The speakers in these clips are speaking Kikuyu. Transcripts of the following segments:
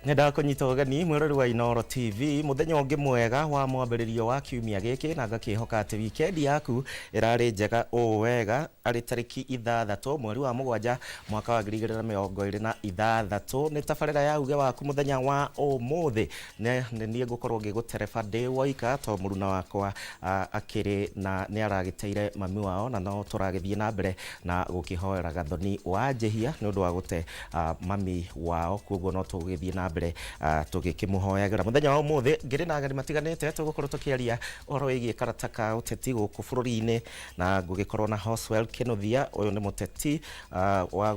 Nyendaga kũnyita ũgeni mwĩrori wa Inooro TV mũthenya ũngĩ mwega wa mwambĩrĩrio wa kiumia gĩkĩ, na ngakĩhoka atĩ wikendi yaku ĩrarĩ njega ũũ wega. Arĩ tarĩki 6 mweri wa 7 mwaka wa 2026, nĩ tabarĩra ya Uge Waku. Mũthenya wa ũmũthĩ nĩ niĩ ngũkorwo ngĩgũtereba ndĩ woika, to mũruna wakwa akĩrĩ na nĩ aragĩteire mami wao, na no tũragĩthiĩ na mbere na gũkĩhoera Gathoni wa Njĩhia nĩ ũndũ wa gũte mami wao. Koguo no tũgĩthiĩ na mbere tũgĩkĩmũhoyagĩra. Mũthenya wa ũmũthĩ ngĩrĩ na ageni matiganĩte, tũgũkorwo tũkĩaria ũhoro wĩgiĩ karata ka ũteti gũkũ bũrũri-inĩ, na ngũgĩkorwo na Hoswell Kinuthia, ũyũ nĩ mũteti wa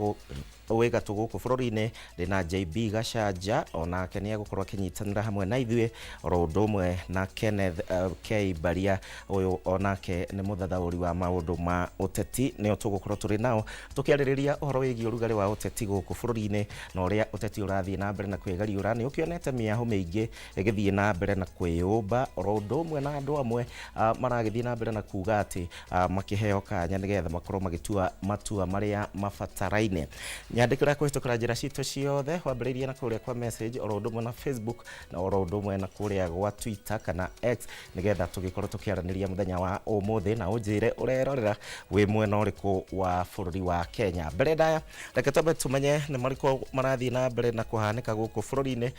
wĩ gatũ gũkũ bũrũri-inĩ. Ndĩna JB Gacanja, onake nĩ egũkorwo akĩnyitanĩra hamwe na ithuĩ, oro ũndũ ũmwe na Kenneth K Baria, ũyũ onake nĩ mũthathaũri wa maũndũ ma ũteti. Nĩo tũgũkorwo tũrĩ nao tũkĩarĩrĩria ũhoro wĩgiĩ ũrugarĩ wa ũteti gũkũ bũrũri-inĩ na ũrĩa ũteti ũrathiĩ na mbere na kwĩgariũra. Nĩ ũkĩonete mĩahũ mĩingĩ ĩgĩthiĩ na mbere na kwĩyũmba, oro ũndũ ũmwe na andũ amwe maragĩthiĩ na mbere na kuga atĩ makĩheo kanya nĩgetha makorwo magĩtua matua marĩa mabataraine. Nyandĩkĩra kũhĩtũkĩra njĩra citũ ciothe, wambĩrĩirie na kũrĩa kwa message, oro ũndũ ũmwe na Facebook, na oro ũndũ ũmwe na kũrĩa gwa Twitter kana X, nĩgetha tũgĩkorwo tũkĩaranĩria mũthenya wa ũmũthĩ, na ũnjĩre ũrerorera wĩ mwena ũrĩkũ wa bũrũri wa Kenya. Mbere ndaya, reke twambe tũmenye nĩ marĩkũ marathiĩ na mbere na kũhanĩka gũkũ bũrũri-inĩ,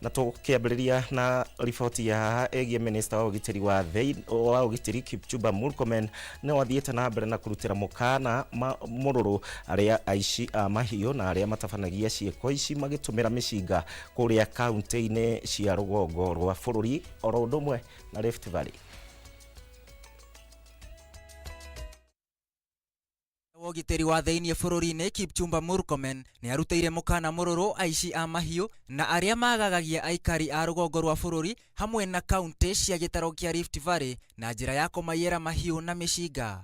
na tũkĩambĩrĩria na riboti ya haha ĩgiĩ minista wa ũgitĩri wa wa ũgitĩri Kipchumba Murkomen, nĩ wathiĩte na mbere na kũrutĩra mũkana mũrũrũ arĩa aici a mahiũ na arĩa matabanagia ciĩko ici magĩtũmĩra mĩcinga kũrĩa kaunti-inĩ cia rũgongo rwa bũrũri oro ũndũ ũmwe na Rift Valley. Wa ũgitĩri wa thĩinĩ bũrũri-inĩ Kipchumba Murkomen nĩ arutĩire mũkana mũrũrũ aici a mahiũ na arĩa magagagia aikari a rũgongo rwa bũrũri hamwe na kaunti cia gĩtaro kĩa Rift Valley na njĩra ya kũmaiyĩra mahiũ na mĩcinga.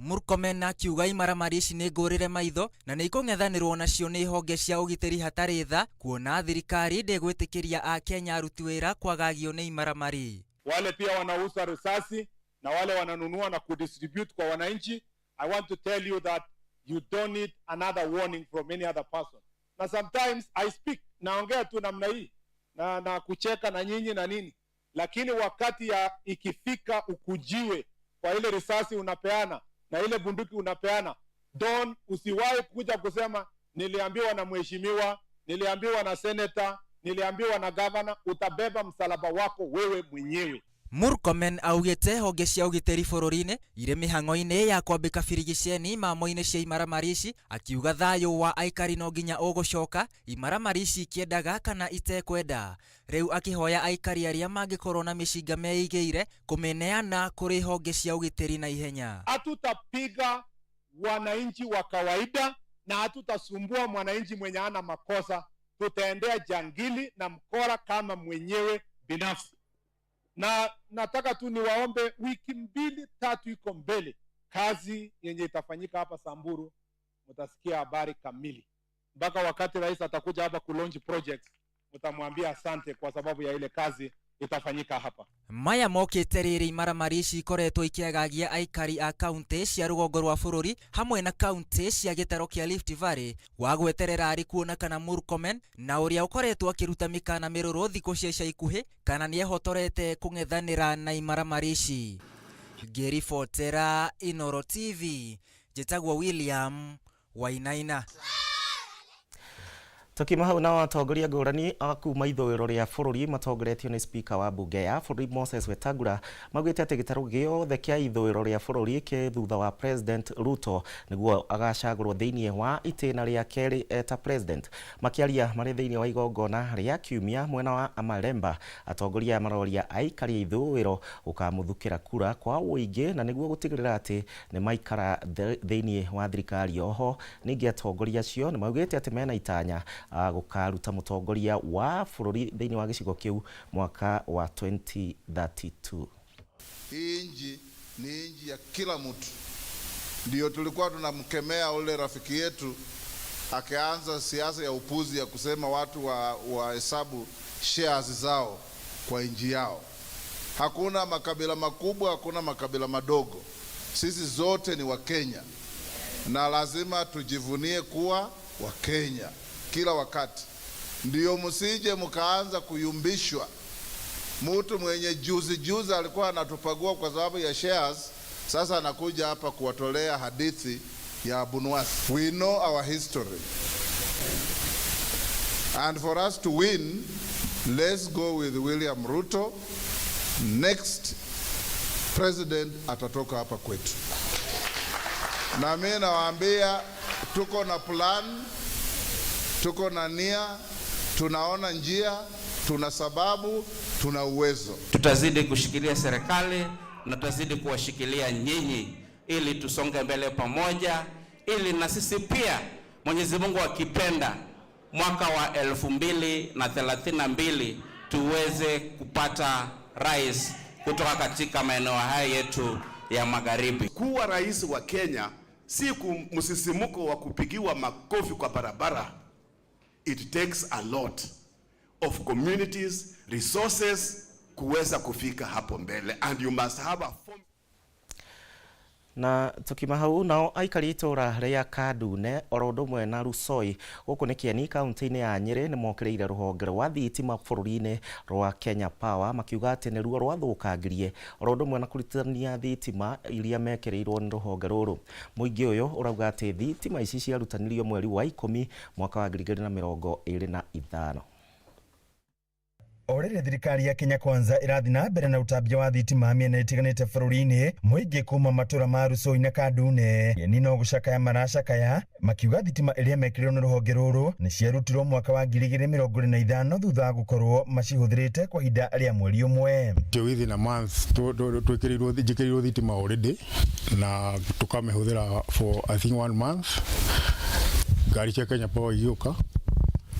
Murkomen akiuga imaramari ici nĩ ngũrĩre maitho na nĩ ikũng'ethanĩrwo nacio nĩ honge cia ũgitĩri hatarĩ tha, kuona thirikari ndĩgwĩtĩkĩria Akenya aruti wĩra kwagagio nĩ imaramari. Wale pia wanauza risasi na wale wananunua na kudistribute kwa wananchi, I want to tell you that you don't need another warning from any other person. Na sometimes I speak, naongea tu namna hii na kucheka na nyinyi na nini, lakini wakati ya ikifika ukujiwe kwa ile risasi unapeana na ile bunduki unapeana, don't, usiwahi kuja kusema niliambiwa na mheshimiwa, niliambiwa na senator, niliambiwa na governor. Utabeba msalaba wako wewe mwenyewe. Murkomen augĩte honge cia ũgitĩri bũrũri-inĩ irĩ mĩhang'o-inĩ ya kwambĩka birigiceni mamo-inĩ cia imaramari ici, akiuga thayũ wa aikari no nginya ũgũcoka imaramari ici ikĩendaga kana itekwenda. Rĩu akĩhoya aikari arĩa mangĩkorwo na mĩcinga meigĩire kũmĩneana kũrĩ honge cia ũgitĩri na ihenya. Hatutapiga wananchi wa kawaida na hatutasumbua mwananchi mwenye ana makosa. Tutaendea jangili na mkora kama mwenyewe binafsi. Na nataka tu niwaombe, wiki 2 3 iko mbele, kazi yenye itafanyika hapa Samburu mtasikia habari kamili. Mpaka wakati rais atakuja hapa kulaunch projects, mtamwambia asante kwa sababu ya ile kazi itafanyika hapa. Maya mokĩte rĩrĩ imaramari ici ikoretwo ikĩagagia aikari a kaunti cia rũgongo rwa bũrũri hamwe na kaunti cia gĩtaro kĩa Rift Valley, wa gweterera arĩ kuona kana Murkomen na ũrĩa ũkoretwo akĩruta mĩkana mĩrũrũ thikũ cia ica ikuhĩ kana nĩehotorete kũng'ethanĩra na imaramari ici. Ngĩribotera Inooro TV, njĩtagwo William Wainaina. Tukiuma hau, nao atongoria ngũrani a kuma ithũĩro rĩa bũrũri matongoretio nĩ spika wa mbunge ya bũrũri Moses Wetangula maugĩte atĩ gĩtarũ gĩothe kĩa ithũĩro rĩa bũrũri kĩ thutha wa President Ruto nĩguo agacagũrwo thĩinĩ wa itĩna rĩa kerĩ eta president. Makĩaria marĩ thĩinĩ wa igongona rĩa kiumia mwena wa Amalemba, atongoria aya maroria aikari a ithũĩro gũkamũthukĩra kura kwa ũingĩ na nĩguo gũtigĩrĩra atĩ nĩ maikara thĩinĩ wa thirikari. Oho ningĩ atongoria acio nĩ maugĩte atĩ mena itanya gũkaruta mũtongoria wa bũrũri thĩinĩ wa gĩcigo kĩu mwaka wa 2032. Hii nchi ni nchi ya kila mtu. Ndio tulikuwa tunamkemea ule rafiki yetu akianza siasa ya upuzi ya kusema watu wahesabu shares zao kwa nchi yao. Hakuna makabila makubwa, hakuna makabila madogo. Sisi zote ni Wakenya na lazima tujivunie kuwa Wakenya kila wakati. Ndio msije mkaanza kuyumbishwa. Mtu mwenye juzi juzi alikuwa anatupagua kwa sababu ya shares, sasa anakuja hapa kuwatolea hadithi ya Abunuwasi. We know our history. And for us to win, let's go with William Ruto. Next president atatoka hapa kwetu. Na mimi nawaambia tuko na plan, tuko na nia, tunaona njia, tuna sababu, tuna uwezo. Tutazidi kushikilia serikali na tutazidi kuwashikilia nyinyi ili tusonge mbele pamoja, ili na sisi pia Mwenyezi Mungu akipenda mwaka wa 2032 tuweze kupata rais kutoka katika maeneo haya yetu ya magharibi. Kuwa rais wa Kenya si msisimuko wa kupigiwa makofi kwa barabara. It takes a lot of communities, resources kuweza kufika hapo mbele, and you must have a form. Na tukima hau nao aikari itura ria Kandune oro undu umwe na Rusoi guku ni Kieni kaunti-ini ya Nyeri ni mokiriire ruhonge rwa thitima bururi-ini rwa Kenya Power makiuga ati niruo rwathukangirie oro undu umwe na kurutithania thitima iria mekirirwo ni ruhonge ruru. Muingi uyu urauga ati thitima ici ciarutanirio mweri wa 10 mwaka wa 2025. O rĩrĩa thirikari ya Kenya Kwanza ĩrathiĩ na mbere na ũtambia wa thitima mĩena ĩtiganĩte bũrũri-inĩ, mũingĩ kuma matũra ma Rusoi na Kandune ni no gũcakaya maracakaya makiuga thitima ĩrĩa mekĩrirwo nĩ rũhonge rũrũ nĩ ciarutirwo mwaka wa 2025 thutha wa gũkorwo macihũthĩrĩte kwa ihinda rĩa mweri ũmwe. Within a month twĩkĩrĩirwo njĩkĩrĩirwo thitima already na tũkamĩhũthĩra for I think 1 month. Ngari cia Kenya Power igĩũka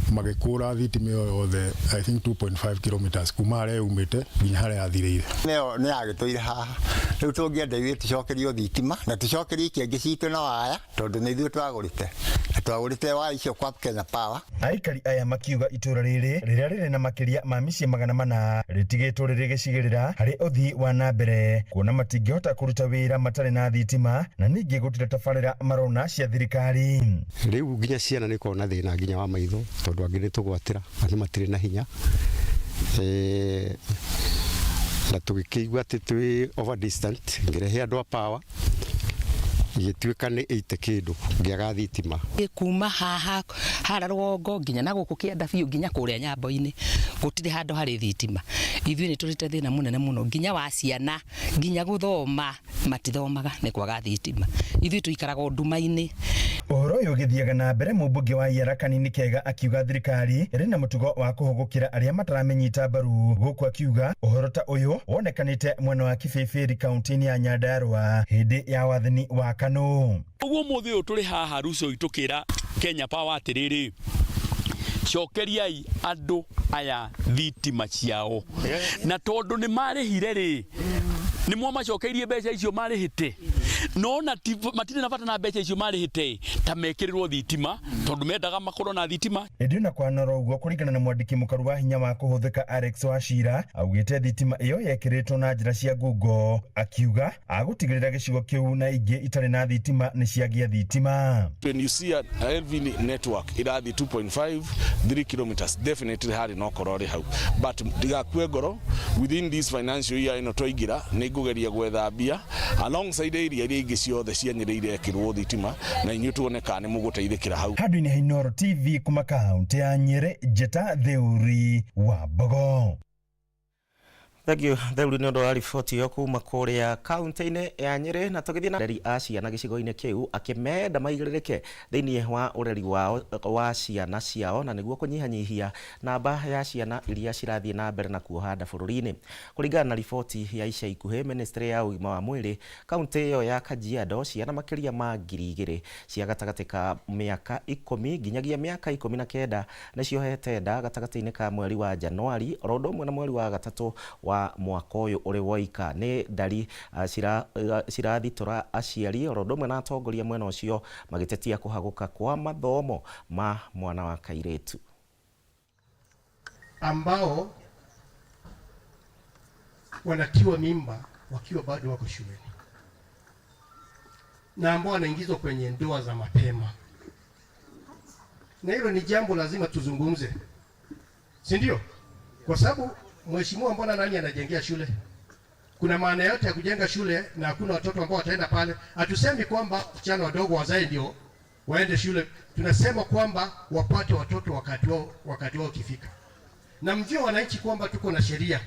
magĩkũra thitima ĩyo yothe I think 2.5 kilometers kuma harĩa yumĩte nginya harĩa yathirĩire. Nĩyo nĩ yagĩtũire haha rĩu tũngĩenda ithuĩ tũcokerio thitima na tũcokerio ikĩngĩ citũ na waya tondũ nĩ ithuĩ twagũrĩte na twagũrĩte waya icio kwa Kenya Power. Aikari aya makiuga itũra rĩrĩ rĩrĩa rĩrĩ na makĩria ma mĩciĩ 400 rĩtigĩtwo rĩrĩ gĩcigĩrĩra harĩ ũthii wa na mbere kuona matingĩhota kũruta wĩra matarĩ na thitima na ningĩ gũtirĩ tabarĩra marona cia thirikari. Rĩu nginya ciana nĩ ikoragwo na thĩna nginya wa maitho tondũ angĩ nĩ tũgwatĩra angĩ matirĩ na hinya, na tũgĩkĩigua atĩ twĩ over distant ngĩrehe andũ a power igĩtuĩka nĩ 80 kĩndũ ngĩaga thitima. Kuma haha hara rũgongo nginya na gũkũ kĩanda biũ nginya kũrĩa nyambo-inĩ gũtirĩ handũ harĩ thitima. Ithuĩ nĩ tũrĩte thĩna mũnene mũno nginya wa ciana nginya gũthoma matithomaga nĩ kwaga thitima. Ithuĩ tũikaraga nduma-inĩ. Ũhoro ũyũ ũgĩthiaga na mbere, mũmbunge wa Iara Kanini Kega akiuga thirikari ĩrĩ na mũtugo wa kũhũgũkĩra arĩa mataramĩnyita mbaru, gũkũ akiuga ũhoro ta ũyũ wonekanĩte mwena wa Kibĩbĩri kaunti-inĩ ya Nyandarua hĩndĩ ya wathani wa KANU. Ũguo mũthĩ ũyũ tũrĩ haha Rusoi tũkĩra Kenya Power atĩrĩrĩ, cokeriai andũ aya thitima ciao, na tondũ nĩ marĩhire rĩ nĩ mwamacokeirie mbeca icio marĩhĩte, no na matirĩ na bata na mbeca icio marĩhĩte ta mekĩrĩrwo thitima tondũ mendaga makorwo na thitima. Ĩndĩ na kwanora ũguo, kũringana na mwandĩki mũkaru wa hinya wa kũhũthĩka Alex Wachira, augĩte thitima ĩyo yekĩrĩtwo na njĩra cia ngungo, akiuga agũtigĩrĩra gĩcigo kĩu na ingĩ itarĩ na thitima nĩ ciagĩa thitima. When you see a LV network irathi 2.5 3 kilometers, definitely harĩ na ũkorwo rĩ hau, but ndigakue ngoro, within this financial year ĩno twaingĩra nĩ ngũgeria gwetha mbia alongside area iria ingĩ ciothe cia Nyĩrĩ irekĩrwo thitima na inyuĩ tuone kana nĩ mũgũteithĩkĩra hau. Handũ-inĩ ha Inooro TV kuma kaunti ya Nyĩrĩ, Njĩta Theuri wa Mbogo. Thank you Theuri nĩ ũndũ wa riboti ĩyo kuma kũrĩa kaunti-inĩ ya Nyĩrĩ. Na tũgĩthiĩ na areri a ciana gĩcigo-inĩ kĩu akĩmenda maigĩrĩrĩke thĩinĩ wa ũreri wao wa ciana ciao na nĩguo kũnyihanyihia namba ya ciana iria cirathiĩ na mbere na kuoha nda bũrũri-inĩ. Kũringana na riboti ya ica ikuhĩ ministry ya ũgima wa mwĩrĩ kaunti ĩyo ya Kajiado, ciana makĩria ma 2,000 cia gatagatĩ ka mĩaka 10 nginyagia mĩaka 19 nĩciohete nda gatagatĩ-inĩ ka mweri wa Januari oro ũndũ ũmwe na mweri wa gatatũ wa mwaka ũyũ ũrĩ woika. Nĩ ndari cirathitora aciari oro ũndũ ũmwe na atongoria mwena ũcio magĩtetia kũhagũka kwa mathomo ma mwana wa kairĩtu ambao wanatiwa mimba wakiwa bado wako shuleni na ambao wanaingizwa kwenye ndoa za mapema, na hilo ni jambo lazima tuzungumze. Si ndio? Kwa sababu mheshimiwa, mbona nani anajengea shule? Kuna maana yote ya kujenga shule na hakuna watoto ambao wataenda pale. Hatusemi kwamba wasichana wadogo wazae ndio waende shule, tunasema kwamba wapate watoto wakati wao ukifika. Na mjue wananchi kwamba tuko na sheria,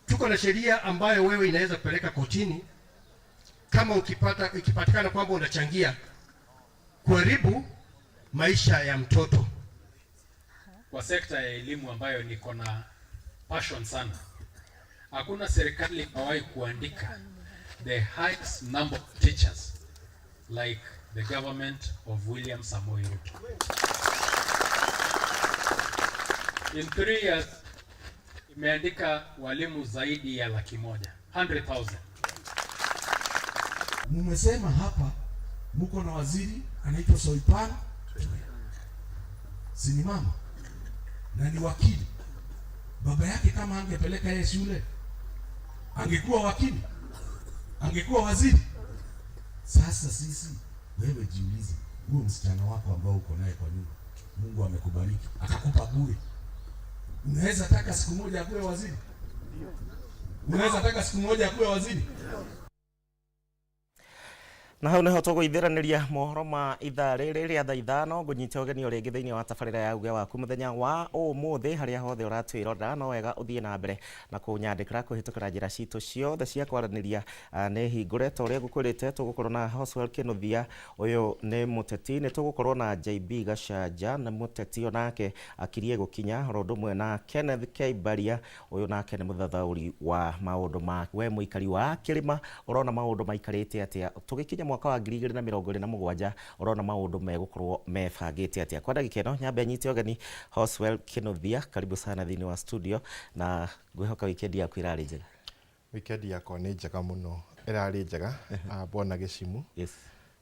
tuko na sheria ambayo wewe inaweza kupeleka kotini kama ikipatikana kwamba unachangia kuharibu maisha ya mtoto. Kwa sekta ya elimu ambayo niko na passion sana, hakuna serikali imewahi kuandika the highest number of teachers like the government of William Samoei Ruto. In 3 years imeandika walimu zaidi ya 100,000, 100,000. Mumesema hapa muko na waziri anaitwa Soipan, si ni mama na ni wakili. Baba yake kama angepeleka yeye shule angekuwa wakili, angekuwa waziri. Sasa sisi, wewe jiulize, huyo msichana wako ambao uko naye kwa nyumba, Mungu amekubariki akakupa bure, unaweza taka siku moja akuwe waziri? Unaweza taka siku moja akuwe waziri? Na hau niho tũgũithĩranĩria mohoro ma ithaa rĩrĩ rĩa thaa 5. Ngũnyite ũgeni o rĩngĩ thĩinĩ wa tabarĩra ya uge waku mũthenya wa ũmũthĩ. Harĩa hothe ũratwĩrorera, no wega ũthiĩ na mbere na kũnyandĩkĩra kũhĩtũkĩra njĩra citũ ciothe cia kwaranĩria nĩ hingũre. Ta ũrĩa ngũkwĩrĩte, tũgũkorwo na Hoswell Kĩnuthia, ũyũ nĩ mũteti. Nĩ tũgũkorwo na JB Gachanja, nĩ mũteti onake akirie gũkinya, oro ũndũ ũmwe na Kenneth K Baria, ũyũ nake nĩ mũthathaũri wa maũndũ ma we mũikari wa kĩrĩma. Ũrona maũndũ maikarĩte atĩa tũgĩkinya mwaka wa 2027? Ũrona maũndũ megũkorwo mebangĩte atĩa? Kwa ndagĩka ĩno nyambe nyite ũgeni Hoswell Kĩnuthia, karibu sana thĩinĩ wa studio, na ngwĩhoka weekend yaku ĩrarĩ njega. Weekend yakwa nĩ njega mũno, ĩrarĩ njega, bwana Gĩcimu.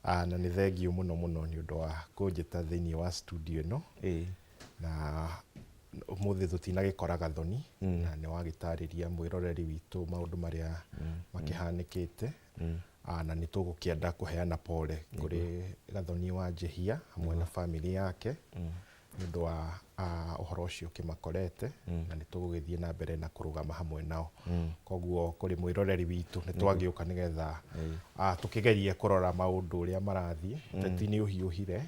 Na nĩ thengiũ mũno mũno nĩ ũndũ wa kũnjĩta thĩinĩ wa studio ĩno. Na ũmũthĩ tũtinagĩkora Gathoni, na nĩ wagĩtarĩria mwĩroreri witũ maũndũ marĩa makĩhanĩkĩte. Na nĩ tũgũkĩenda kũheana pole kũrĩ Gathoni wa Njĩhia hamwe na family yake nĩ ũndũ wa ũhoro ũcio ũkĩmakorete, na nĩ tũgũgĩthiĩ na mbere na kũrũgama hamwe nao. Koguo kũrĩ mwĩroreri witũ, nĩ twagĩũka nĩgetha tũkĩgerie kũrora maũndũ ũrĩa marathiĩ. Ũteti nĩ ũhiũhire.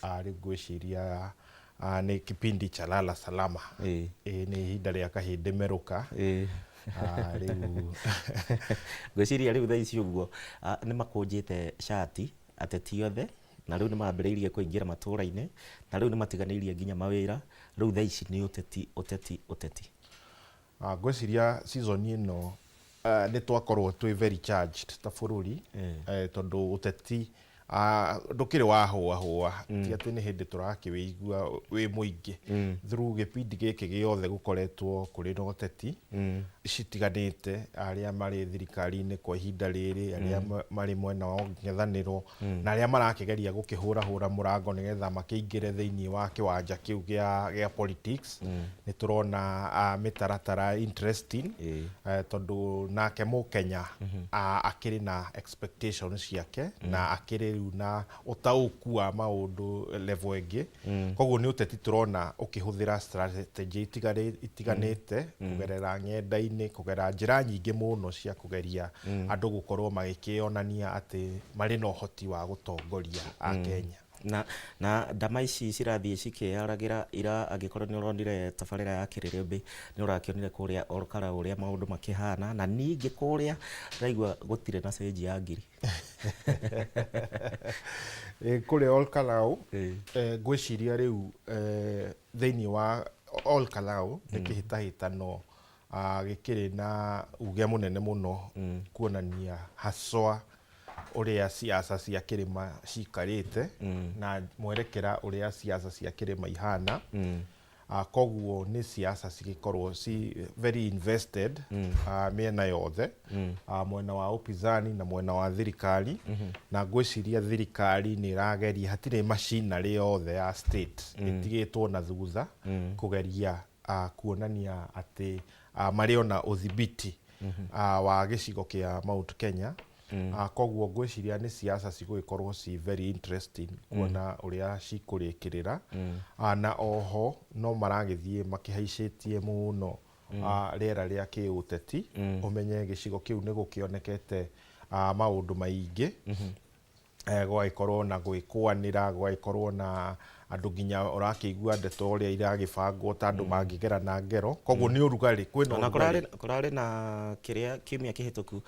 Rĩu ngwĩciria nĩ kipindi cha lala salama. Nĩ ihinda rĩa kahĩndĩ merũka. Rĩu ngwĩciria rĩu thaa ici ũguo nĩ makũnjĩte cati ateti othe, na rĩu nĩ mambĩrĩirie kũingĩra matũũra-inĩ, na rĩu nĩ matiganĩirie nginya mawĩra. Rĩu thaa ici nĩ ũteti, ũteti, ũteti. Ngwĩciria season ĩno nĩ twakorwo twĩ very charged ta bũrũri, tondũ ũteti ndũkĩrĩ wa hũa hũa, ti atĩ nĩ hĩndĩ tũrakĩwĩigua wĩ mũingĩ. Through gĩbindi gĩkĩ gĩothe gũkoretwo kũrĩ na ũteti citiganĩte, arĩa marĩ thirikari-inĩ kwa ihinda rĩrĩ, arĩa marĩ mwena wa ng'ethanĩro, na arĩa marakĩgeria gũkĩhũrahũra mũrango nĩgetha makĩingĩre thĩinĩ wa kĩwanja kĩu gĩa politics. Nĩ tũrona mĩtaratara interesting, tondũ nake mũkenya akĩrĩ na expectations ciake na akĩrĩ rĩu na ũtaũku wa maũndũ level ĩngĩ. Koguo nĩ ũteti tũrona ũkĩhũthĩra strategy itiganĩte, kũgerera ng'enda-inĩ, kũgerera njĩra nyingĩ mũno cia kũgeria andũ gũkorwo magĩkĩonania atĩ marĩ na ũhoti wa gũtongoria Akenya. Na ndama ici cirathiĩ cikĩyaragĩra ira, angĩkorwo nĩ ũronire tabarĩra ya Kĩrĩrĩmbĩ, nĩ ũrakĩonire kũrĩa Olkara ũrĩa maũndũ makĩhana, na ningĩ kũrĩa ndĩraigua gũtirĩ na cenji ya ngiri. Kũrĩa Olkalau, ngwĩciria rĩu thĩinĩ wa Olkalau nĩ kĩhĩtahĩtano gĩkĩrĩ na uge mũnene mũno, kuonania haswa ũrĩa siasa cia kĩrĩma cikarĩte na mwerekera ũrĩa siasa cia kĩrĩma ihana. Koguo nĩ siasa cigĩkorwo ci very invested mĩena yothe, mwena wa upinzani na mwena wa thirikari. Na ngwĩciria thirikari nĩ ĩrageria, hatirĩ machinery yothe ya state ĩtigĩtwo na thutha kũgeria kuonania atĩ marĩ ona ũthibiti wa gĩcigo kĩa Mount Kenya. Koguo ngwĩciria nĩ siasa cigũgĩkorwo ci very interesting kuona ũrĩa cikũrĩkĩrĩra. Na oho no maragĩthiĩ makĩhaicĩtie mũno rĩera rĩa kĩũteti. Ũmenye gĩcigo kĩu nĩ gũkĩonekete maũndũ maingĩ, gũgagĩkorwo na gwĩkũanĩra, gũgagĩkorwo na andũ nginya ũrakĩigua ndeto ũrĩa iragĩbangwo ta andũ mangĩgerana ngero, koguo nĩ ũrugarĩ, kwĩna Ona ũrugarĩ. Kũrarĩ na kĩrĩa kiumia kĩhĩtũku,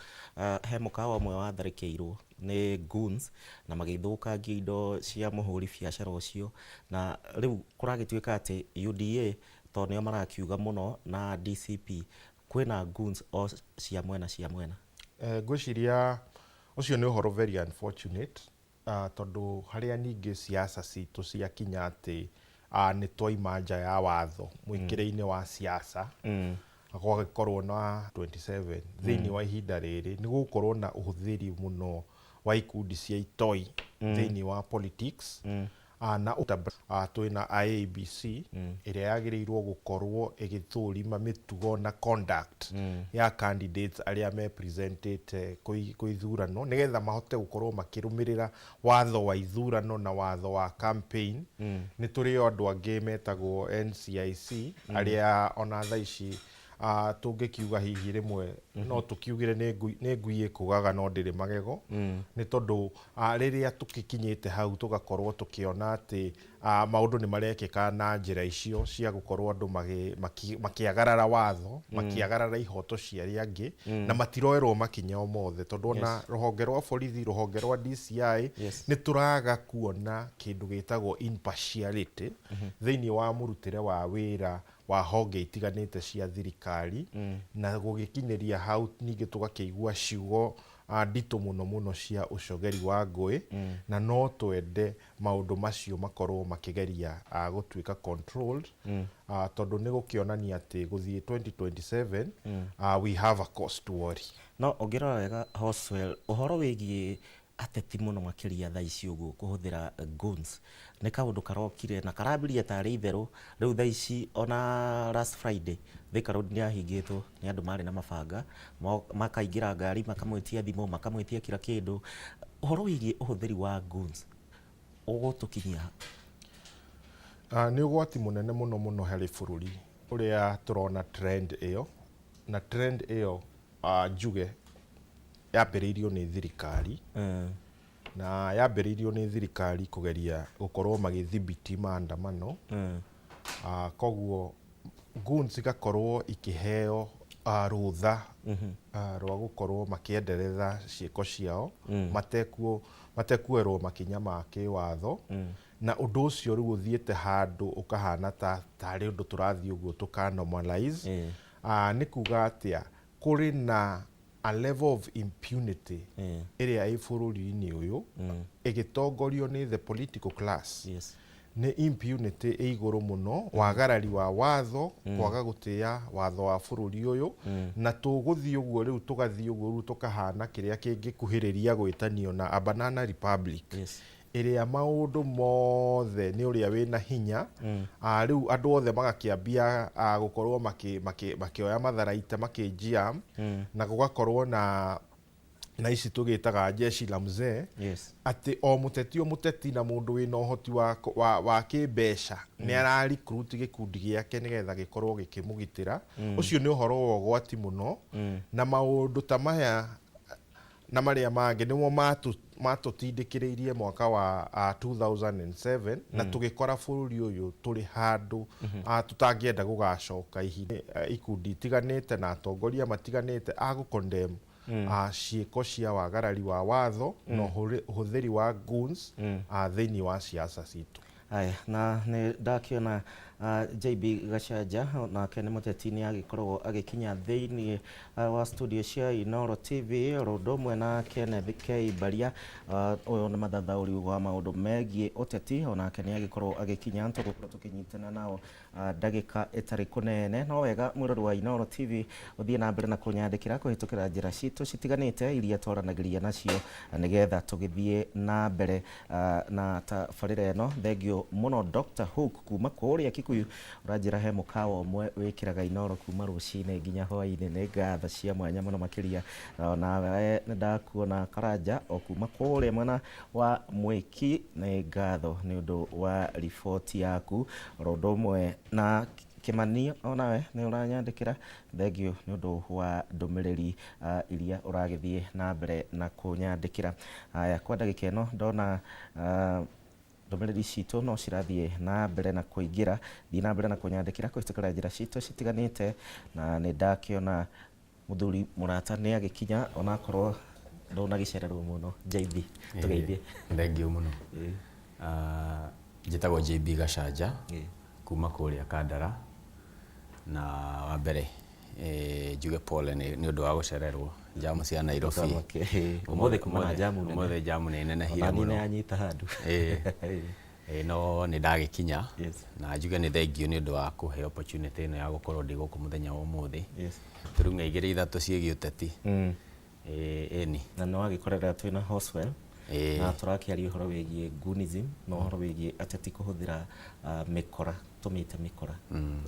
he mũkawa ũmwe watharĩkĩirwo nĩ goons na magĩthũkangia indo cia mũhũri biacara ũcio, na rĩu kũragĩtuĩka atĩ UDA tondũ nĩo marakiuga mũno na DCP kwĩna goons o cia mwena cia mwena. Ngwĩciria ũcio nĩ ũhoro very unfortunate, tondũ harĩa ningĩ siasa citũ ciakinya atĩ nĩ twaima nja ya watho mwĩkĩre-inĩ wa siasa, gwagĩkorwo na 27 thĩinĩ wa ihinda rĩrĩ nĩ gũgũkorwo na ũhũthĩri mũno wa ikundi cia itoi thĩinĩ wa politics. Na twĩna IEBC ĩrĩa yagĩrĩirwo gũkorwo ĩgĩthũrima mĩtugo na conduct ya candidates arĩa me presentĩte kwĩ ithurano, nĩgetha mahote gũkorwo makĩrũmĩrĩra watho wa ithurano na watho wa campaign. Nĩ tũrĩ o andũ angĩ metagwo NCIC, arĩa ona thaa ici tũngĩkiuga hihi rĩmwe no tũkiugire nĩ ngui ĩkũgaga no ndĩrĩ magego, nĩ tondũ rĩrĩa tũgĩkinyĩte hau tũgakorwo tũkĩona atĩ maũndũ nĩ marekĩka na njĩra icio cia gũkorwo andũ makĩagarara watho, makĩagarara ihoto cia arĩa angĩ, na matiroerwo makinya o mothe, tondũ ona rũhonge rwa borithi, rũhonge rwa DCI, nĩ tũraga kuona kĩndũ gĩtagwo impartiality thĩinĩ wa mũrutĩre wa wĩra wa honge itiganĩte cia thirikari. Na gũgĩkinyĩria hau ningĩ tũgakĩigua ciugo nditũ mũno mũno cia ũcogeri wa ngũĩ, na no twende maũndũ macio makorwo makĩgeria gũtuĩka controlled, tondũ nĩ gũkĩonania atĩ gũthiĩ 2027, we have a cause to worry. No ũngĩrora wega, Hoswell, ũhoro wĩgiĩ ateti mũno makĩria thaa ici ũguo kũhũthĩra guns nĩ kaũndũ karokire na karambirie tarĩ itherũ. Rĩu thaa ici ona last Friday Thika Road nĩ yahingĩtwo nĩ andũ marĩ na mabanga, makaingĩra ngari, makamwĩtia thimũ, makamwĩtia kila kĩndũ. Ũhoro wĩgiĩ ũhũthĩri wa guns ũgũtũkinyia ha? Nĩ ũgwati mũnene mũno mũno harĩ bũrũri ũrĩa tũrona trend ĩyo, na trend ĩyo, njuge yambĩrĩirio nĩ thirikari, na yambĩrĩirio nĩ thirikari kũgeria gũkorwo magĩthibiti maandamano. Koguo goons igakorwo ikĩheo rũtha rwa gũkorwo makĩendereza ciĩko ciao matekuoerwo makinya ma kĩwatho. Na ũndũ ũcio rĩu ũthiĩte handũ ũkahana ta tarĩ ũndũ tũrathiĩ ũguo tũka normalize. Nĩ kuga atĩa, kũrĩ na a level of impunity ĩrĩa ĩ bũrũri-inĩ ũyũ ĩgĩtongorio nĩ the political class. Nĩ impunity ĩ igũrũ mũno, wagarari wa watho, kwaga gũtĩa watho wa bũrũri ũyũ. Na tũgũthiĩ ũguo rĩu, tũgathiĩ ũguo rĩu tũkahana kĩrĩa kĩngĩkuhĩrĩria gwĩtanio na a banana republic, ĩrĩa maũndũ mothe nĩ ũrĩa wĩna hinya. Rĩu andũ othe magakĩambia gũkorwo makĩoya matharaita, makĩnjiam, na gũgakorwo na ici tũgĩtaga jeshi la mzee, atĩ o mũteti o mũteti na mũndũ wĩna ũhoti wa kĩmbeca nĩ ara recruit gĩkundi gĩake nĩgetha gĩkorwo gĩkĩmũgitĩra. Ũcio nĩ ũhoro wa ũgwati mũno, na maũndũ ta maya na marĩa mangĩ nĩmo matũtindĩkĩrĩirie mwaka wa 2007 na tũgĩkora bũrũri ũyũ tũrĩ handũ tũtangĩenda gũgacoka ihinda. Ikundi itiganĩte na atongoria matiganĩte a gũ-condemn ciĩko cia wagarari wa watho na ũhũthĩri wa goons thĩinĩ wa siasa citũ. Aya, na nĩ ndakĩona JB Gachanja, nake nĩ mũteti, nĩ agĩkoragwo agĩkinya thĩinĩ wa studio cia Inooro TV, oro ũndũ ũmwe na Kenneth K Baria, ũyũ nĩ mathathaũri wa maũndũ megiĩ ũteti, onake nĩ agĩkorwo agĩkinya, tũgũkorwo tũkĩnyitana nao ndagĩka ĩtarĩ kũnene. No wega mwĩrori wa Inooro TV ũthiĩ na mbere na kũnyandĩkĩra kũhĩtũkĩra njĩra citũ citiganĩte iria twaranagĩria nacio nĩgetha tũgĩthiĩ na mbere na tabarĩra ĩno. Thengiũ mũno Dr. Hook kuma kũrĩa Kikuyu. Kikuyu ũranjĩra he mũkawa ũmwe wĩkĩraga Inooro kuma rũcinĩ nginya hwainĩ. Nĩ ngatho cia mwanya mũno makĩria. Onawe nĩ ndakuona Karanja o kuma kũrĩa mwena wa Mwĩki, nĩ ngatho nĩ ũndũ wa riboti yaku. Oro ũndũ ũmwe na Kĩmani, onawe nĩ ũranyandĩkĩra, thank you nĩ ũndũ wa ndũmĩrĩri iria ũragĩthiĩ na mbere na kũnyandĩkĩra. Haya, kwa ndagĩka ĩno ndona ndũmĩrĩri citũ no cirathiĩ na mbere na kũingĩra. Thiĩ na mbere na kũnyandĩkĩra kũhĩtũkĩra njĩra citũ citiganĩte, na nĩ ndakĩona mũthuri mũrata nĩ agĩkinya, onakorwo ndũnagĩcererwo mũno. JB, tũgeithie. Thank you mũno. Njĩtagwo JB Gacanja kuma kũrĩa Kandara, na wa mbere njuge pole nĩ ũndũ wa gũcererwo jamu cia Nairobi. Ũmũthĩ kuma na jamu nene. Ũmũthĩ jamu nĩ nenehire Ona niĩ mũno. nĩ yanyita handũ. No nĩ ndagĩkinya na njuge nĩ thank you nĩ ũndũ wa kũhe opportunity ĩno ya gũkorwo ndĩ gũkũ mũthenya wa ũmũthĩ. Tũrung'a igĩrĩ ithatũ ciĩgiĩ ũteti. Ĩni. Na nĩ wagĩkorera twĩna Hoswell na tũrakĩaria ũhoro wĩgiĩ Goonism na ũhoro wĩgiĩ ateti kũhũthĩra mĩkora, tũmĩte mĩkora.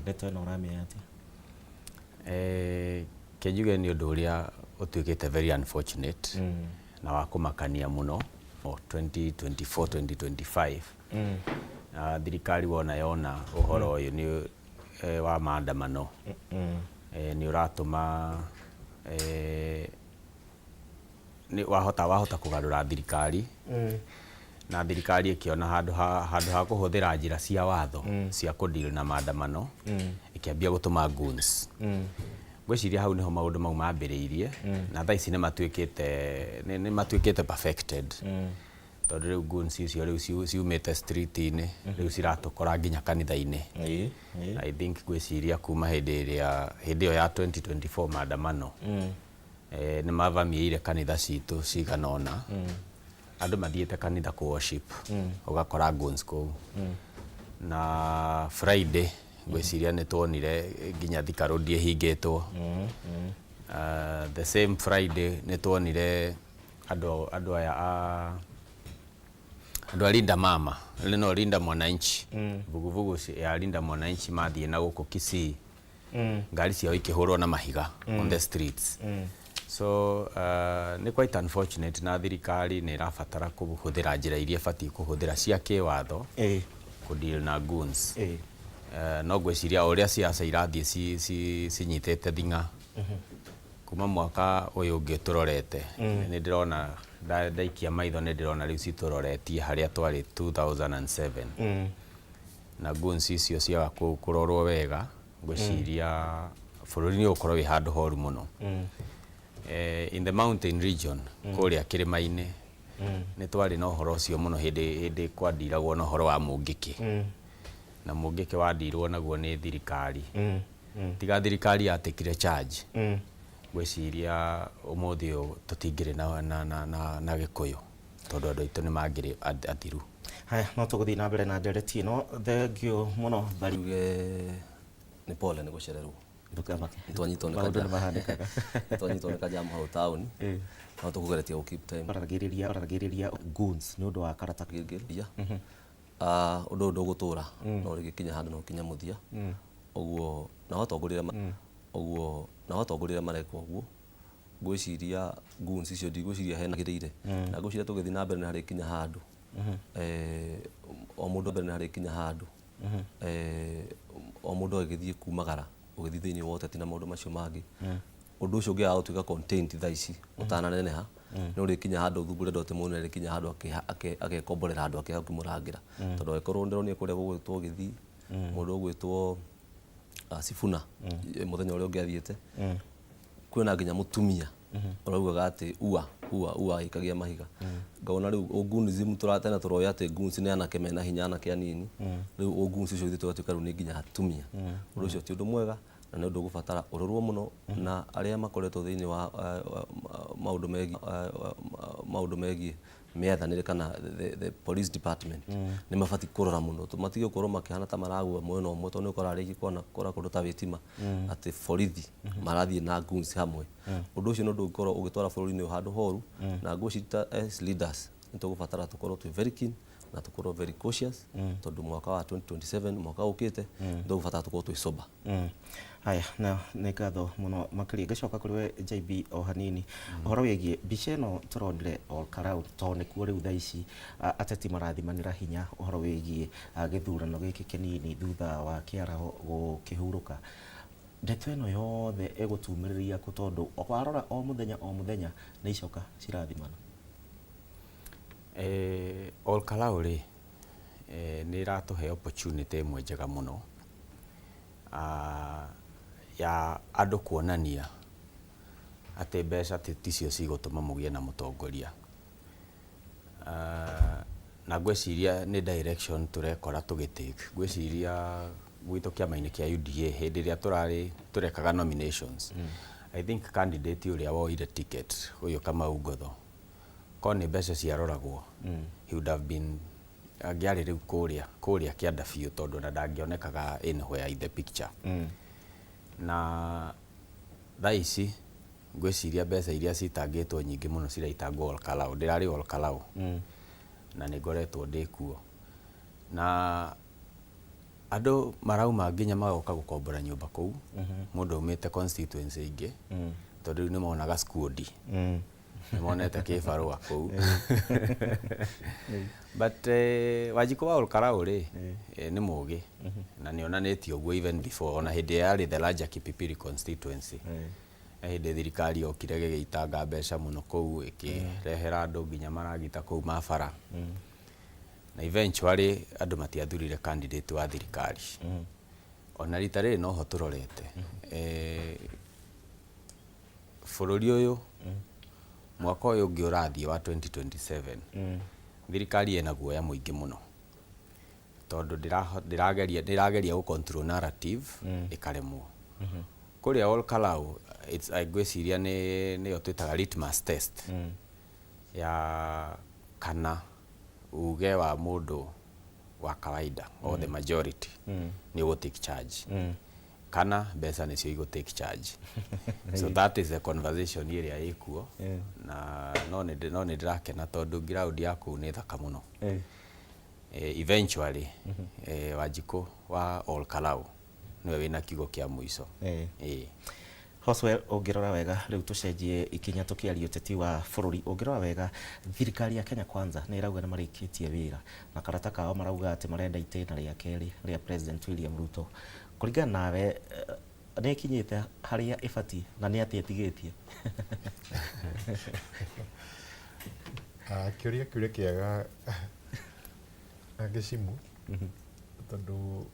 Ndeto ĩno ũramĩoya atĩa? Ke njuge nĩ ũndũ ũrĩa ũtuĩkĩte very unfortunate na wa kũmakania mũno. 2024 2025 thirikari wona yona ũhoro ũyũ nĩ wa maandamano nĩ ũratũma nĩ wahota kũgarũra thirikari na thirikari ĩkĩona handũ ha kũhũthĩra njĩra cia watho cia kũdeal na maandamano ĩkĩambia gũtũma goons. Ngwĩciria hau nĩho maũndũ mau mambĩrĩirie na thaa ici nĩ matuĩkĩte perfected tondũ rĩu goons icio rĩu ciumĩte street-inĩ rĩu ciratũkora nginya kanitha-inĩ. I think ngwĩciria kuma hĩndĩ ĩyo ya 2024 maandamano nĩ mavamiĩire kanitha citũ cigana ũna. Andũ mathiĩte kanitha kũ worship ũgakora goons kũu. Na Friday ngwĩciria nĩ tuonire nginya Thika Road ĩhingĩtwo. The same Friday nĩ tuonire andũ aya a andũ a Linda Mama, no Linda Mwananchi, vuguvugu ya Linda Mwananchi mathiĩ na gũkũ Kisii, ngari ciao ikĩhũrwo na mahiga on the streets. So nĩ quite unfortunate na thirikari nĩ ĩrabatara kũhũthĩra njĩra iria ĩbatiĩ kũhũthĩra cia kĩwatho kũdeal na goons. No ngwĩciria o ũrĩa siasa irathiĩ cinyitĩte thing'a kuma mwaka ũyũ ũngĩ tũrorete, nĩ ndĩrona ndaikia maitho nĩ ndĩrona rĩu citũroretie harĩa twarĩ 2007 na goons icio ciaga kũrorwo wega ngwĩciria bũrũri nĩ ũgũkorwo wĩ handũ horu mũno. In the mountain region kũrĩa kĩrĩma-inĩ nĩ twarĩ na ũhoro ũcio mũno hĩndĩ kwandiragwo na ũhoro wa Mũngĩkĩ na Mũngĩkĩ wandirwo naguo nĩ thirikari. Tiga thirikari yatekire charge ngwĩciria ũmũthĩ ũyũ tũtingĩrĩ na Gĩkũyũ tondũ andũ aitũ nĩ mangĩrĩ athiru. Haya, no tũgũthiĩ na mbere na ndereti ĩno. Thank you mũno. Njuge nĩ pole nĩ gũcererwo. Ndũkamake. Nĩtwanyitwo nĩ Maũndũ kaja- nĩ mahanĩkaga. Nĩtwanyitwo nĩ kajamu hau taũni. No tũkũgeretie gũ keep time. Baragĩrĩria goons nĩ ũndũ wa karata. Ngĩrĩria. Ũndũ ũyũ ndũgũtũra no rĩgĩkinya handũ no ũkinye mũthia. Ũguo nao atongoria ũguo nao atongoria mareka ũguo ngwĩciria goons icio ndigwĩciria hena gĩrĩire. Na ngwĩciria tũgĩthiĩ na mbere nĩ harĩkinya handũ. O mũndũ mbere nĩ harĩkinya handũ. O mũndũ agĩthiĩ kumagara ũgĩthiĩ thĩinĩ wa ũteti na maũndũ macio mangĩ. Ũndũ ũcio ũngĩaga gũtuĩka contained thaa ici ũtananeneha nĩ ũrĩkinya handũ ũthumbũre andũ atĩ mũndũ nĩ arĩkinya handũ akekomborera handũ akĩaga kũmũrangĩra. Tondũ angĩkorwo ndĩronire kũrĩa gũgwĩtwo Gĩthii mũndũ ũgwĩtwo Sifuna mũthenya ũrĩa ũngĩ athiĩte kwĩna nginya mũtumia ũraugaga atĩ ua ua ua agĩikagia mahiga. Ngona rĩu ũgunism tũratena tũroya atĩ goons nĩ anake mena hinya anake anini. Rĩu ũgoons ũcio ithuĩ tũgatuĩka rĩu nĩ nginya atumia. Ũndũ ũcio ti ũndũ mwega na nĩ ũndũ ũgũbatara ũrorwo mũno na arĩa makoretwo thĩinĩ wa maũndũ megiĩ mĩathanĩre kana the police department nĩ mabatiĩ kũrora mũno matige gũkorwo makĩhana ta maragua mwena ũmwe tondũ nĩ ũkoraga rĩngĩ kwana kũndũ ta Witima atĩ borithi marathiĩ na goons hamwe. Ũndũ ũcio nĩ ũndũ ũngĩkorwo ũgĩtwara bũrũri-inĩ ũyũ handũ horu na ngwĩciria as leaders nĩ tũgũbatara tũkorwo twĩ very keen Na tũkorwo very cautious tondũ mwaka wa 2027, mwaka ũkĩte, ndũgũbatara tũkorwo twĩ sober. Haya, na nĩ ngatho mũno makĩria. Ngĩcoka kũrĩ we JB o hanini, ũhoro wĩgiĩ mbica ĩno tũronire Ol Kalou, tondũ nĩkuo rĩu thaa ici ateti marathimanĩra hinya ũhoro wĩgiĩ gĩthurano gĩkĩ kĩnini thutha wa kĩaraho gũkĩhurũka. Ndeto ĩno yothe ĩgũtumĩrĩria kũ, tondũ warora o mũthenya o mũthenya nĩ icoka cirathimana? Ol Kalou rĩ, nĩ ĩratũhe opportunity ĩmwe njega mũno ya andũ kuonania atĩ mbeca ticio cigũtũma mũgĩe na mũtongoria. Na ngwĩciria nĩ direction tũrekora tũgĩtake. Ngwĩciria gwitũ kĩama-inĩ kĩa UDA, hĩndĩ ĩrĩa tũrarĩ tũrekaga nominations, I think candidate ũrĩa woire ticket, ũyũ Kamau Ngotho, korwo nĩ mbeca ciaroragwo, he would have been, angĩarĩ rĩu kũrĩa kũrĩa kĩanda biũ, tondũ ona ndangĩonekaga anywhere in the picture. Na thaa ici ngwĩciria mbeca iria citangĩtwo nyingĩ mũno ciraitangwo Ol Kalou. Ndĩrarĩ Ol Kalou na nĩ ngoretwo ndĩ kuo, na andũ marauma nginya magoka gũkombora nyũmba kũu, mũndũ aumĩte constituency ingĩ, tondũ rĩu nĩ monaga squad, nĩ monete kĩbarũa kũu. But Wanjikũ wa Ol Kalou rĩ, nĩ mũgĩ na nĩ onanĩtie ũguo even before, ona hĩndĩ yarĩ the larger Kipipiri constituency. He hĩndĩ thirikari yokire gĩgĩitanga mbeca mũno kũu, ĩkĩrehera andũ nginya maragita kũu mabara, na eventually andũ matiathurire candidate wa thirikari. Ona rita rĩrĩ noho tũrorete bũrũri ũyũ, mwaka ũyũ ũngĩ ũrathiĩ wa 2027, thirikari ĩna guoya mũingĩ mũno, tondũ ndĩrageria gũ control narrative, ĩkaremwo. Kũrĩa Ol Kalou, ngwĩciria nĩ nĩyo twĩtaga litmus test ya kana uge wa mũndũ wa kawaida or the majority nĩ ũgũ take charge kana mbeca nĩcio igũ take charge. So that is the conversation ĩrĩa ĩkuo. Na no nĩ ndĩrakena tondũ ground ya kũu nĩ thaka mũno. Eventually Wanjikũ wa Ol Kalou nĩwe wĩna kiugo kĩa mũico. Hoswell, ũngĩrora wega, rĩu tũcenjie ikinya tũkĩaria ũteti wa bũrũri, ũngĩrora wega thirikari ya Kenya Kwanza nĩ ĩrauga nĩ marĩkĩtie wĩra na karata kao, marauga atĩ marenda itĩna rĩa kerĩ rĩa President William Ruto. Kũringana nawe, nĩ ĩkinyĩte harĩa ĩbatiĩ na nĩ atĩa ĩtigĩtie? Kĩũria kĩu nĩ kĩega, gĩcimu, tondũ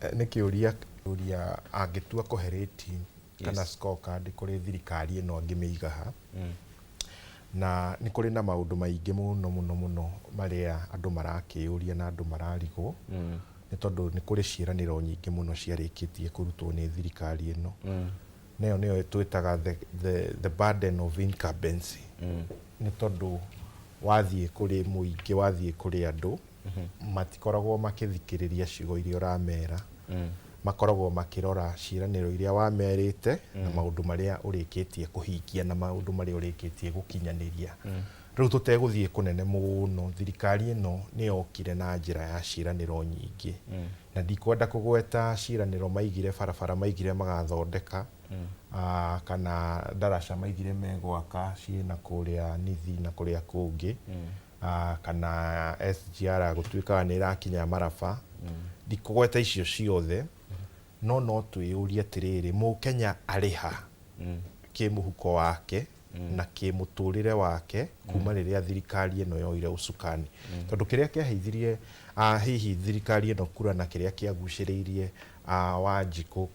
nĩ kĩũria kĩũria angĩtua kũhe rating kana scorecard kũrĩ thirikari ĩno angĩmĩiga ha. Na nĩ kũrĩ na maũndũ maingĩ mũno mũno mũno marĩa andũ marakĩũria na andũ mararigwo, nĩ tondũ nĩ kũrĩ ciĩranĩro nyingĩ mũno ciarĩkĩtie kũrutwo nĩ thirikari ĩno. Nayo nĩyo twĩtaga the burden of incumbency, nĩ tondũ wathiĩ kũrĩ mũingĩ, wathiĩ kũrĩ andũ, matikoragwo makĩthikĩrĩria ciugo iria ũramera, makoragwo makĩrora ciĩranĩro iria wamerĩte na maũndũ marĩa ũrĩkĩtie kũhingia na maũndũ marĩa ũrĩkĩtie gũkinyanĩria. Rĩu tũtegũthiĩ kũnene mũno, thirikari ĩno nĩ yokire na njĩra ya ciĩranĩro nyingĩ, na ndikwenda kũgweta ciĩranĩro maigire, barabara maigire magathondeka, kana ndaraca maigire megwaka ciĩna kũrĩa Nithi na kũrĩa kũngĩ, kana SGR gũtuĩkaga nĩ ĩrakinya Maraba. Ndikũgweta icio ciothe, no twĩyũrie atĩrĩrĩ, mũkenya arĩ ha kĩmũhuko wake na kĩmũtũrĩre wake kuma rĩrĩa thirikari ĩno yoire ũcukani? Tondũ kĩrĩa kĩaheithirie hihi thirikari ĩno kura na kĩrĩa kĩagucĩrĩirie Wanjikũ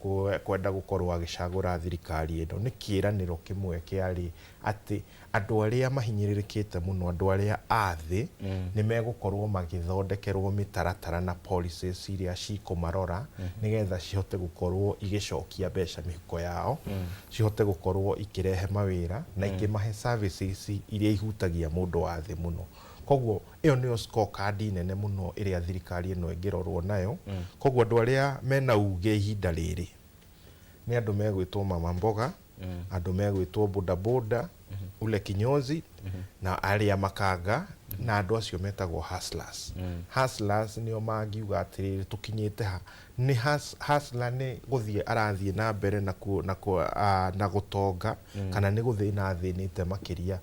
kwenda gũkorwo agĩcagũra thirikari ĩno nĩ kĩĩranĩro kĩmwe kĩarĩ atĩ andũ arĩa mahinyĩrĩrĩkĩte mũno, andũ arĩa a thĩ, nĩ megũkorwo magĩthondekerwo mĩtaratara na policies iria cikũmarora nĩgetha cihote gũkorwo igĩcokia mbeca mĩhuko yao, cihote gũkorwo ikĩrehe mawĩra na ikĩmahe services iria ihutagia mũndũ wa thĩ mũno. Koguo ĩyo nĩyo scorecard nene mũno ĩrĩa thirikari ĩno ĩngĩrorwo nayo. Koguo andũ arĩa mena uge ihinda rĩrĩ nĩ andũ megwĩtwo mama mboga, andũ megwĩtwo bodaboda, ule kinyozi. Na arĩa makanga na andũ acio metagwo hustlers. Hustlers nĩo mangiuga atĩrĩrĩ, tũkinyĩte ha? Nĩ hustler nĩ gũthiĩ arathiĩ na mbere na ku, na, ku, na gũtonga kana nĩ gũthĩna athĩnĩte makĩria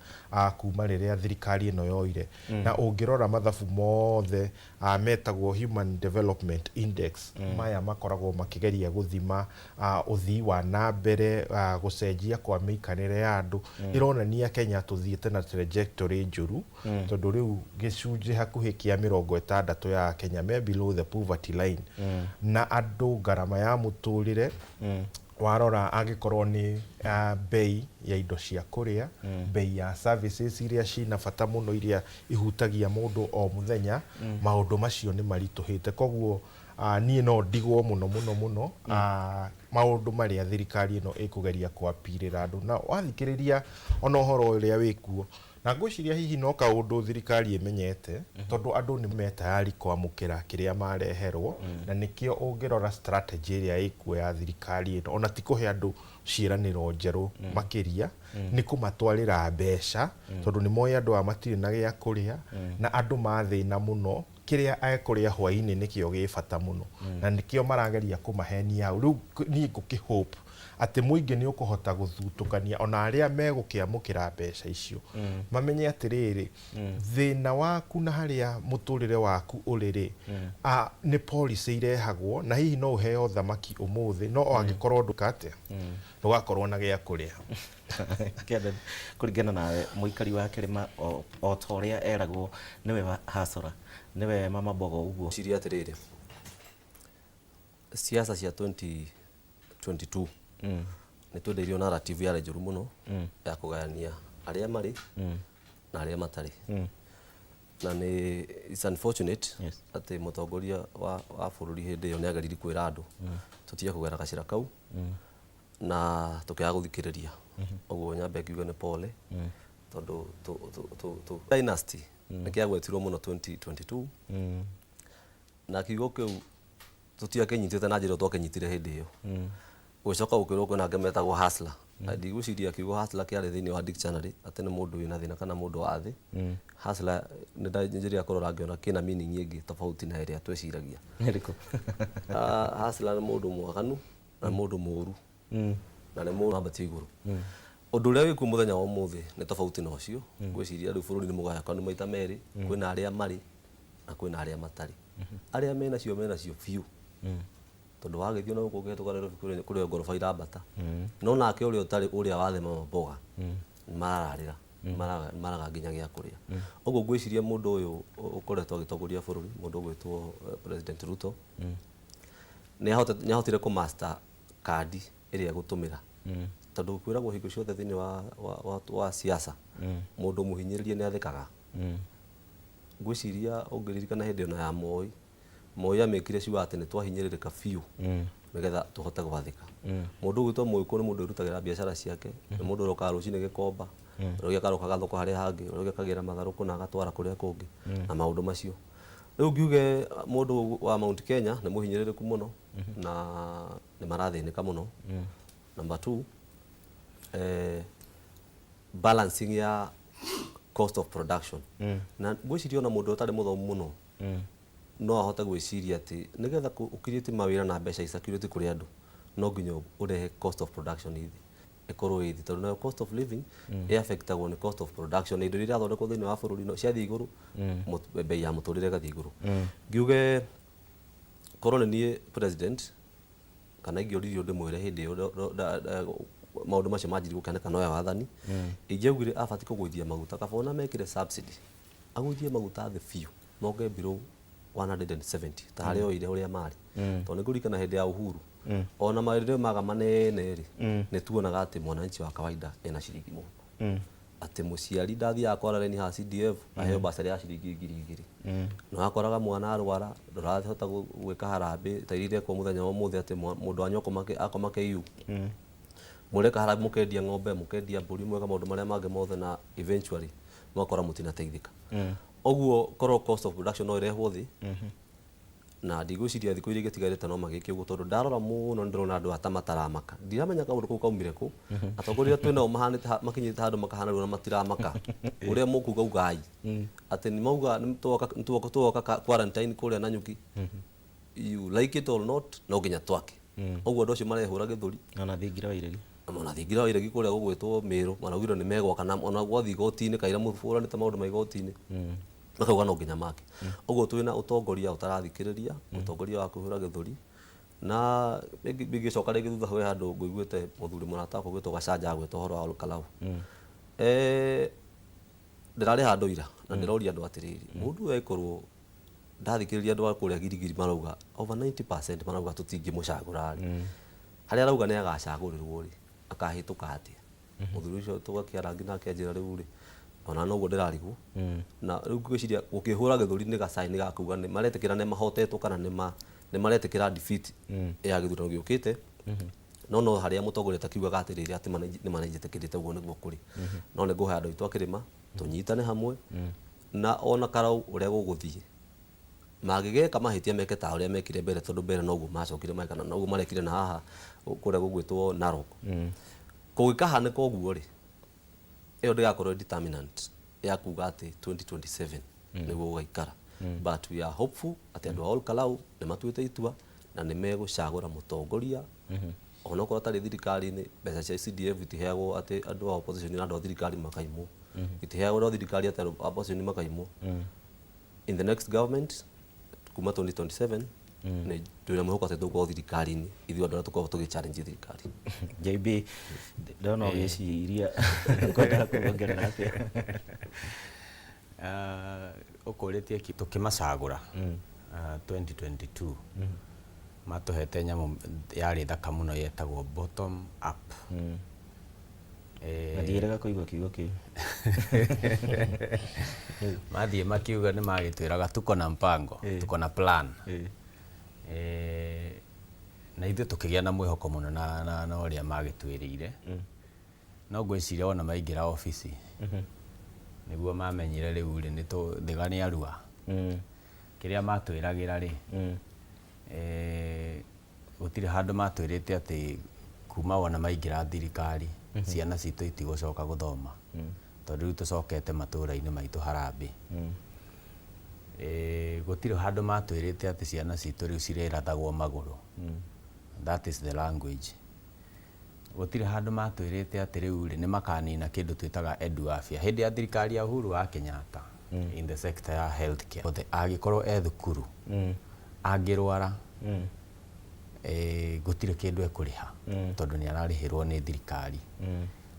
kuma rĩrĩa thirikari ĩno yoire. Na ũngĩrora mathabu mothe metagwo Human Development Index, maya makoragwo makĩgeria gũthima ũthii wa na mbere, gũcenjia kwa mĩikarĩre ya andũ, ĩronania Kenya tũthiĩte na trajectory njũru, tondũ rĩu gĩcunjĩ hakuhĩ kĩa 60 ya Kenya me below the poverty line. Na andũ ngarama ya mũtũrĩre, warora angĩkorwo nĩ bei ya indo cia kũrĩa, bei ya services iria cina bata mũno, iria ihutagia mũndũ o mũthenya, maũndũ macio nĩ maritũhĩte. Koguo niĩ no ndigwo mũno mũno mũno maũndũ marĩa thirikari ĩno ĩkũgeria kwapirĩra andũ. Na wathikĩrĩria ona ũhoro ũrĩa wĩkuo, na ngwĩciria hihi no kaũndũ thirikari ĩmenyete, tondũ andũ nĩ metayari kwamũkĩra kĩrĩa mareherwo. Na nĩkĩo ũngĩrora strategy ĩrĩa ĩkuo ya thirikari ĩno, ona ti kũhe andũ ciĩranĩro njerũ makĩria, nĩ kũmatwarĩra mbeca, tondũ nĩ moĩ andũ aya matirĩ na gĩa kũrĩa. Na andũ mathĩna mũno, kĩrĩa ekũrĩa hwaĩ-inĩ nĩkĩo gĩ bata mũno, na nĩkĩo marageria kũmahenia hau. Rĩu niĩ ngũkĩhope atĩ mũingĩ nĩ ũkũhota gũthutũkania, ona arĩa megũkĩamũkĩra mbeca icio mamenye atĩrĩrĩ, thĩna waku na harĩa mũtũrĩre waku ũrĩ rĩ, nĩ policy irehagwo. Na hihi no ũheo thamaki ũmũthĩ, no angĩkorwo ndũka atĩa, ndũgakorwo na gĩa kũrĩa. Kevin, kũringana nawe, mũikari wa kĩrĩma o ta ũrĩa eragwo nĩwe hasora, nĩwe mama mbogo ũguo? Ciria atĩrĩrĩ, siasa cia 2022 nĩ twendeirio narrative yarĩ njũru mũno ya kũgayania arĩa marĩ na arĩa matarĩ. Na nĩ it's unfortunate atĩ mũtongoria wa bũrũri hĩndĩ ĩyo nĩ ageririe kwĩra andũ tũtige kũgera gacĩra kau, na tũkĩaga gũthikĩrĩria. Ũguo nyambe ngiuge nĩ pole, tondũ dynasty nĩ kĩagwetirwo mũno 2022, na kiugo kĩu tũtiakĩnyitĩte na njĩra ĩyo twakĩnyitire hĩndĩ ĩyo. Gũgĩcoka gũkĩrwo kwĩna angĩ metagwo hustler. Na ndigwĩciria kiugo hustler kĩarĩ thĩinĩ wa dictionary, atĩ nĩ mũndũ wĩna thĩna kana mũndũ wa thĩ. Hustler nĩ ndanjĩrĩria kũrora ngĩona kĩna meaning ĩngĩ tofauti na ĩrĩa tweciragia. Ĩrĩkũ? Hustler nĩ mũndũ mwaganu na mũndũ mũru, na nĩ mũndũ ambatie igũrũ. Ũndũ ũrĩa wĩkuo mũthenya wa ũmũthĩ nĩ tofauti na ũcio. Ngwĩciria rĩu bũrũri nĩ mũgayũkanu maita merĩ, kwĩna arĩa marĩ na kwĩna arĩa matarĩ. Arĩa menacio menacio biũ, tondũ wagĩthiĩ ona gũkũ ũkĩhĩtũka Nairobi kũrĩ ngoroba irambata. No nake ũrĩa ũtarĩ, ũrĩa wa thĩ, mama mboga, marararĩra, maraga nginya gĩa kũrĩa. Ũguo ngwĩciria mũndũ ũyũ ũkoretwo agĩtongoria bũrũri, mũndũ ũgwĩtwo President Ruto, nĩ ahotire kũmaster kandi ĩrĩa egũtũmĩra, tondũ kwĩragwo hingo ciothe thĩinĩ wa siasa, mũndũ mũhinyĩrĩrie nĩ athĩkaga. Ngwĩciria ũngĩririkana hĩndĩ ĩno ya Moi, Moi amĩkire ciuga atĩ nĩ twahinyĩrĩrĩka biũ nĩgetha tũhote gwathĩka. Mũndũ ũgwĩtwo Mũgĩkũyũ nĩ mũndũ wĩrutagĩra biacara ciake, nĩ mũndũ ũrokaga rũcinĩ gĩkomba, ũrĩa ũngĩ akaroka gathoko harĩa hangĩ, ũrĩa ũngĩ akagĩra matharũkũ na agatwara kũrĩa kũngĩ, na maũndũ macio. Rĩu ngiuge mũndũ wa Mount Kenya nĩ mũhinyĩrĩrĩku mũno na nĩ marathĩnĩka mũno. Number two, balancing ya cost of production. Na ngwĩciria ona mũndũ ũtarĩ mũthomu mũno no ahote gwĩciria atĩ nĩgetha ũcreate mawĩra na mbeca icirculate kũrĩ andũ, no nginya ũrehe cost of production ĩthĩ, ĩkorwo ĩ thĩ, tondũ nayo cost of living ĩaffectagwo nĩ cost of production. Indo iria irathondekwo thĩinĩ wa bũrũri no ciathiĩ igũrũ, bei ya mũtũrĩre ĩgathiĩ igũrũ. Ngiuge korwo nĩ niĩ president, kana ingĩoririo ndĩmwĩre hĩndĩ ĩyo maũndũ macio manjirie gũkĩoneka no ya wathani, ingĩaugire abatiĩ kũgũithia maguta. Kaba ona mekĩre subsidy, agũithie maguta thĩ biũ, moke below 170 ta harĩa oire ũrĩa marĩ, tondũ nĩ ngũririkana hĩndĩ ya Uhuru, ona maendeleo maga manene rĩ, nĩ tuonaga atĩ mwananchi wa kawaida ena ciringi mũhuko, atĩ mũciari ndathiaga kwara raini haha CDF aheo basarĩ ya ciringi 2000. Na wakoraga mwana arwara, ndũrahota gwĩka harambĩ ta iria irekwo mũthenya wa ũmũthĩ, atĩ mũndũ wanyu akoma KU, mũreka harambĩ, mũkendia ng'ombe, mũkendia mbũri, mweka maũndũ marĩa mangĩ mothe, na eventually mũgakora mũtinateithĩka. Ũguo korwo cost of production no ĩrehwo thĩ. Na ndigwĩciria thikũ iria igĩtigarĩte no magĩke ũguo, tondũ ndarora mũno nĩ ndĩrona andũ aya ta mataramaka. Ndiramenya kaũndũ kau kaumire kũ. Atongoria arĩa twĩ nao mahanĩte makinyĩte handũ makahana rĩu ona matiramaka. Ũrĩa mũkuga ugai atĩ nĩ mauga nĩ twoka quarantine kũrĩa Nanyuki, you like it or not, no nginya twake. Ũguo andũ acio marehũra gĩthũri. Ona thingira wa iregi. Ona thingira wa iregi kũrĩa gũgwĩtwo Mĩrũ maraugire nĩ megwaka, na ona gwathiĩ igoti-inĩ kaira mũbũranĩte maũndũ ma igoti-inĩ, makauga no nginya make. Ũguo twĩna ũtongoria ũtarathikĩrĩria, ũtongoria wa kwĩhũra gĩthũri. Na ingĩcoka rĩngĩ thutha, he handũ ngũiguĩte mũthuri mũrata wakwa ũgwĩtwo Gacanja agwĩta ũhoro wa Olkalau. Ndĩrarĩ handũ ira na ndĩroria andũ atĩrĩrĩ, mũndũ ũyũ angĩkorwo ndathikĩrĩria andũ a kũrĩa Girigiri marauga over 90% marauga tũtingĩmũcagũra rĩ, harĩa arauga nĩ agacagũrĩrwo rĩ, akahĩtũka atĩa? Mũthuri ũcio tũgakĩara nginya akĩanjĩra rĩu rĩ, ona noguo ndĩrarigwo. Na rĩu ngwĩciria gũkĩhũra gĩthũri nĩ gacai nĩ gakuga nĩ maretĩkĩra nĩ mahotetwo kana nĩ maretĩkĩra defeat ya gĩthurano gĩũkĩte. No no harĩa mũtongoria takiugaga atĩrĩrĩ atĩ nĩ manjĩtĩkĩrĩte, ũguo nĩguo kũrĩ. No nĩ ngũhoya andũ aitũ a kĩrĩma tũnyitane hamwe, na ona karau ũrĩa gũgũthiĩ mangĩgeka mahĩtia meke ta ũrĩa mekire mbere, tondũ mbere noguo macokire meka na noguo marekire na haha kũrĩa gũgwĩtwo Narok. Kũngĩkahanĩka ũguo rĩ, ĩyo ndĩgakorwo ĩ determinant ya kuga atĩ 2027 nĩguo gũgaikara. But we are hopeful atĩ andũ a Olkalau nĩ matuĩte itua na nĩ megũcagũra mũtongoria, onokorwo atarĩ thirikari-inĩ. Mbeca cia CDF itiheagwo atĩ andũ a opposition na andũ a thirikari makaimwo, itiheagwo andũ a thirikari atĩ andũ a opposition makaimwo. In the next government kuma 2027, nĩ twĩna mwĩhoko atĩ tũgũkorwo thirikari-inĩ ithuĩ andũ arĩa tũkoragwo tũgĩ challenge thirikari. JB, ndona ũgĩciria kwendaga kuongerera atĩa? Ũkũrĩtie tũkĩmacagũra 2022, matũhete nyamũ yarĩ thaka mũno yetagwo bottom up. Na ndiĩrĩga kũigua kiugo kĩu. Mathiĩ makiuga nĩ magĩtwĩraga tuko na mpango, tuko na plan. Na ithuĩ tũkĩgĩa na mwĩhoko mũno na ũrĩa magĩtwĩrĩire. No ngwĩciria wona maingĩra obici nĩguo mamenyire rĩu rĩ nĩ thiga nĩ arua. Kĩrĩa matwĩragĩra rĩ, gũtirĩ handũ matwĩrĩte atĩ kuma wona maingĩra thirikari ciana citũ itigũcoka gũthoma, tondũ rĩu tũcokete matũũra-inĩ maitũ harambĩ. Gũtirĩ handũ matwĩrĩte atĩ ciana citũ rĩu cirĩrathagwo magũrũ. That is the language. Gũtirĩ handũ matwĩrĩte atĩ rĩu rĩ nĩ makanina kĩndũ twĩtaga Edu Afya hĩndĩ ya thirikari ya Uhuru wa Kenyatta. In the sector ya healthcare, othe angĩkorwo e thukuru angĩrwara, gũtirĩ kĩndũ ekũrĩha, tondũ nĩ ararĩhĩrwo nĩ thirikari.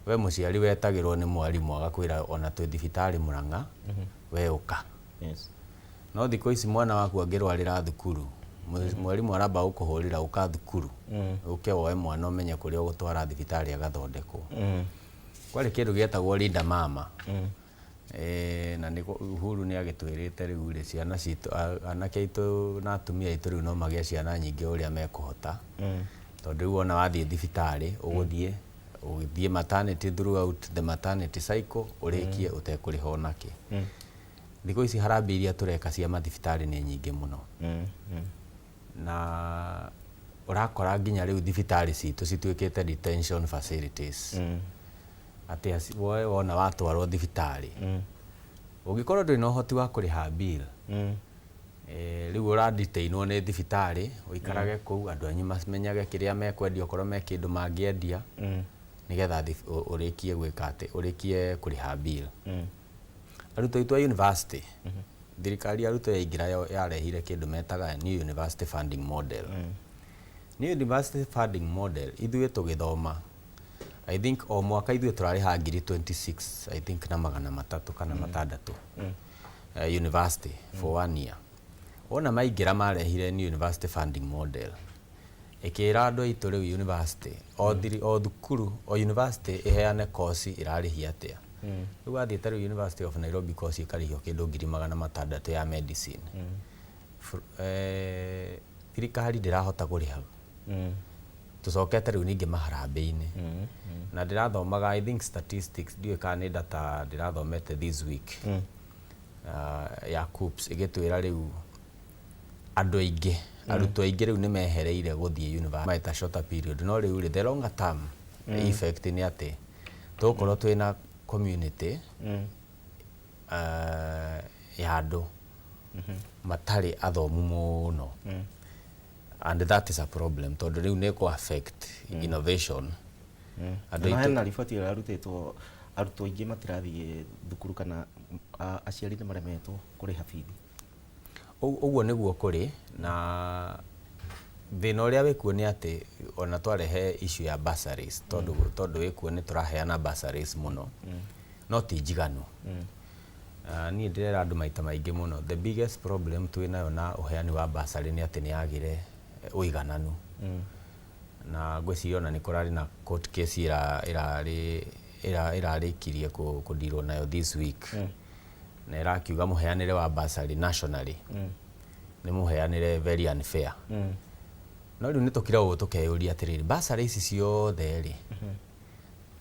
We mũciari wetagĩrwo nĩ mwarimũ agakwĩra ona twĩ thibitarĩ Mũrang'a, we ũka. No thikũ ici mwana waku angĩrwarĩra thukuru, mwarimũ aramba gũkũhũrĩra ũka thukuru, ũke woe mwana ũmenye kũrĩa ũgũtwara thibitarĩ agathondekwo. Kwarĩ kĩndũ gĩetagwo Linda Mama. Na nĩ Uhuru nĩ agĩtwĩrĩte rĩu rĩ ciana citũ, anake aitũ na atumia aitũ rĩu no magĩe ciana nyingĩ ũrĩa mekũhota, tondũ rĩu wona wathiĩ thibitarĩ ũgũthiĩ ũgĩthiĩ maternity, throughout the maternity cycle ũrĩkie ũtekũrĩha onakĩ. Thikũ ici harambĩ iria tũreka cia mathibitarĩ nĩ nyingĩ mũno, na ũrakora nginya rĩu thibitarĩ citũ cituĩkĩte detention facilities, atĩ woe wona watwarwo thibitarĩ, ũngĩkorwo ndũrĩ na ũhoti wa kũrĩha bill, rĩu ũradetainwo nĩ thibitarĩ ũikarage kũu, andũ anyu mamenyage kĩrĩa mekwendia, okorwo me kĩndũ mangĩendia, nĩgetha ũrĩkie gwĩka atĩ ũrĩkie kũrĩha bill. Arutwo aitũ a university, thirikari ya Ruto yaingĩra yarehire kĩndũ metaga new university funding model. New university funding model, ithuĩ tũgĩthoma, I think o mwaka ithuĩ tũrarĩha ngiri 26, I think, na 300 kana 600 university for one year. Wona maingĩra marehire new university funding model ĩkĩra andũ aitũ rĩu university o thiri, o thukuru, o university ĩheane kosi ĩrarĩhia atĩa. Rĩu wathiĩ ta rĩu University of Nairobi, kosi ĩkarĩhio kĩndũ 600,000 ya medicine. Thirikari ndĩrahota kũrĩha. Tũcokete rĩu ningĩ maharambĩ-inĩ. Na ndĩrathomaga, I think, statistics, ndiũĩ kana nĩ data ndĩrathomete this week ya KUCCPS ĩgĩtwĩra rĩu Andũ aingĩ, arutwo aingĩ rĩu nĩ mehereire gũthiĩ university maita shorter period, no rĩu rĩ, the longer term effect nĩ atĩ tũgũkorwo twĩna community ya andũ matarĩ athomu mũno, and that is a problem tondũ rĩu nĩ kũ affect innovation. Andũ Na aitũ hena riboti ĩrarutĩtwo arutwo aingĩ matirathiĩ thukuru kana aciari nĩ maremetwo kũrĩha bithi. Ũguo nĩguo kũrĩ, na thĩna ũrĩa wĩkuo nĩ atĩ ona twarehe issue ya bursaries, tondũ wĩkuo nĩ tũraheana bursaries mũno, no ti njiganu. Niĩ ndĩrera andũ maita maingĩ mũno, the biggest problem twĩ nayo na ũheani wa bursary nĩ atĩ nĩ yagire ũigananu. Na ngwĩciria ona nĩ kũrarĩ na court case ĩrarĩ ĩrarĩkirie kũndirwo nayo this week, na ĩrakiuga mũheanĩre wa bursary nationally nĩ mũheanĩre very unfair. No rĩu nĩ tũkira ũũ tũkeyũria atĩrĩrĩ, bursary ici ciothe rĩ,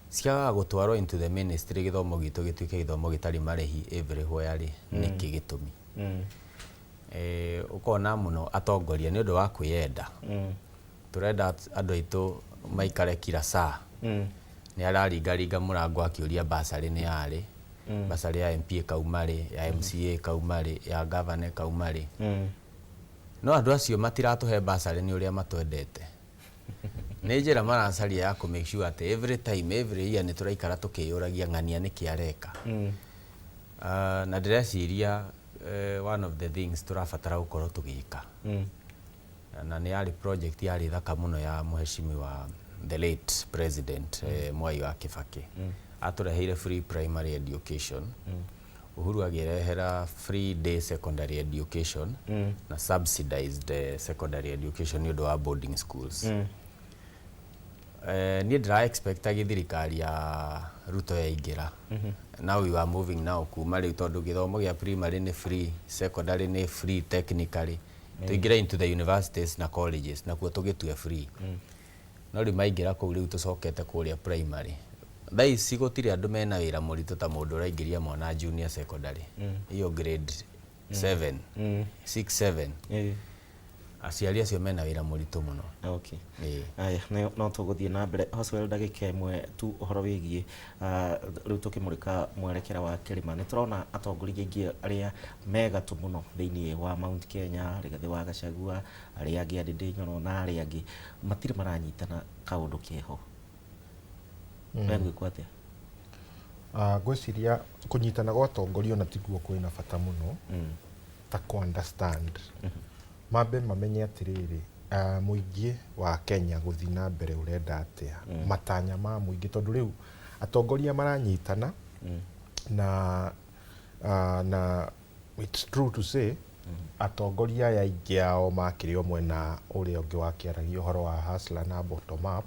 ciagaga gũtwarwo into the ministry, gĩthomo gitũ gĩtuĩke gĩthomo gĩtarĩ marĩhi everywhere rĩ, nĩkĩ gĩtũmi? Ũkona mũno atongoria nĩ ũndũ wa kwĩyenda, tũrenda andũ aitũ maikare kila saa nĩ araringaringa mũrango akĩũria bursary nĩ yarĩ, bursary ya MP ĩkauma rĩ, ya MCA ĩkauma rĩ, ya governor ĩkauma rĩ. No andũ acio matiratũhe bursary nĩ ũrĩa matwendete, nĩ njĩra maracaria ya kũ make sure atĩ every time, every year nĩ tũraikara tũkĩyũragia ng'ania nĩkĩ areka. Na ndĩreciria one of the things tũrabatara gũkorwo tũgĩka, na nĩ yarĩ project yarĩ thaka mũno ya mheshimiwa the late president Mwai wa Kibaki, atũreheire free primary education. Uhuru agĩrehera free day secondary education na subsidized secondary education nĩ ũndũ wa boarding schools. Niĩ ndĩra expect thirikari ya Ruto yaingĩra, now we are moving now kuma rĩu, tondũ gĩthomo gĩa primary nĩ free, secondary nĩ free technically, tũingĩre into the universities na colleges nakuo tũgĩtue free. No rĩu maingĩra kũu, rĩu tũcokete kũrĩa primary. Thaa ici gũtirĩ andũ mena wĩra mũritũ ta mũndũ ũraingĩria mwana junior secondary, iyo grade 7, 6, 7. Aciari acio mena wĩra mũritũ mũno. Okay. Aya, no tũgũthiĩ na mbere. Hoswell, ndagĩka ĩmwe tu, ũhoro wĩgiĩ rĩu tũkĩmũrĩka mwerekera wa kĩrĩma, nĩ tũrona atongoria aingĩ arĩa megatũ mũno thĩinĩ wa Mount Kenya, Rigathĩ wa Gachagua, arĩa angĩ, Ndindi Nyoro na arĩa angĩ, matirĩ maranyitana kaũndũ keho. Megwĩkwo atĩa? Ngwĩciria kũnyitana gwa atongoria ona tiguo kwĩna bata mũno ta kũ understand, mambe mamenye atĩrĩrĩ, mũingĩ wa Kenya gũthiĩ na mbere ũrenda atĩa, matanya ma mũingĩ, tondũ rĩu atongoria maranyitana na it's true to say atongoria aya aingĩ ao makĩrĩ o mwena ũrĩa ũngĩ wakĩaragia ũhoro wa hustler na bottom up.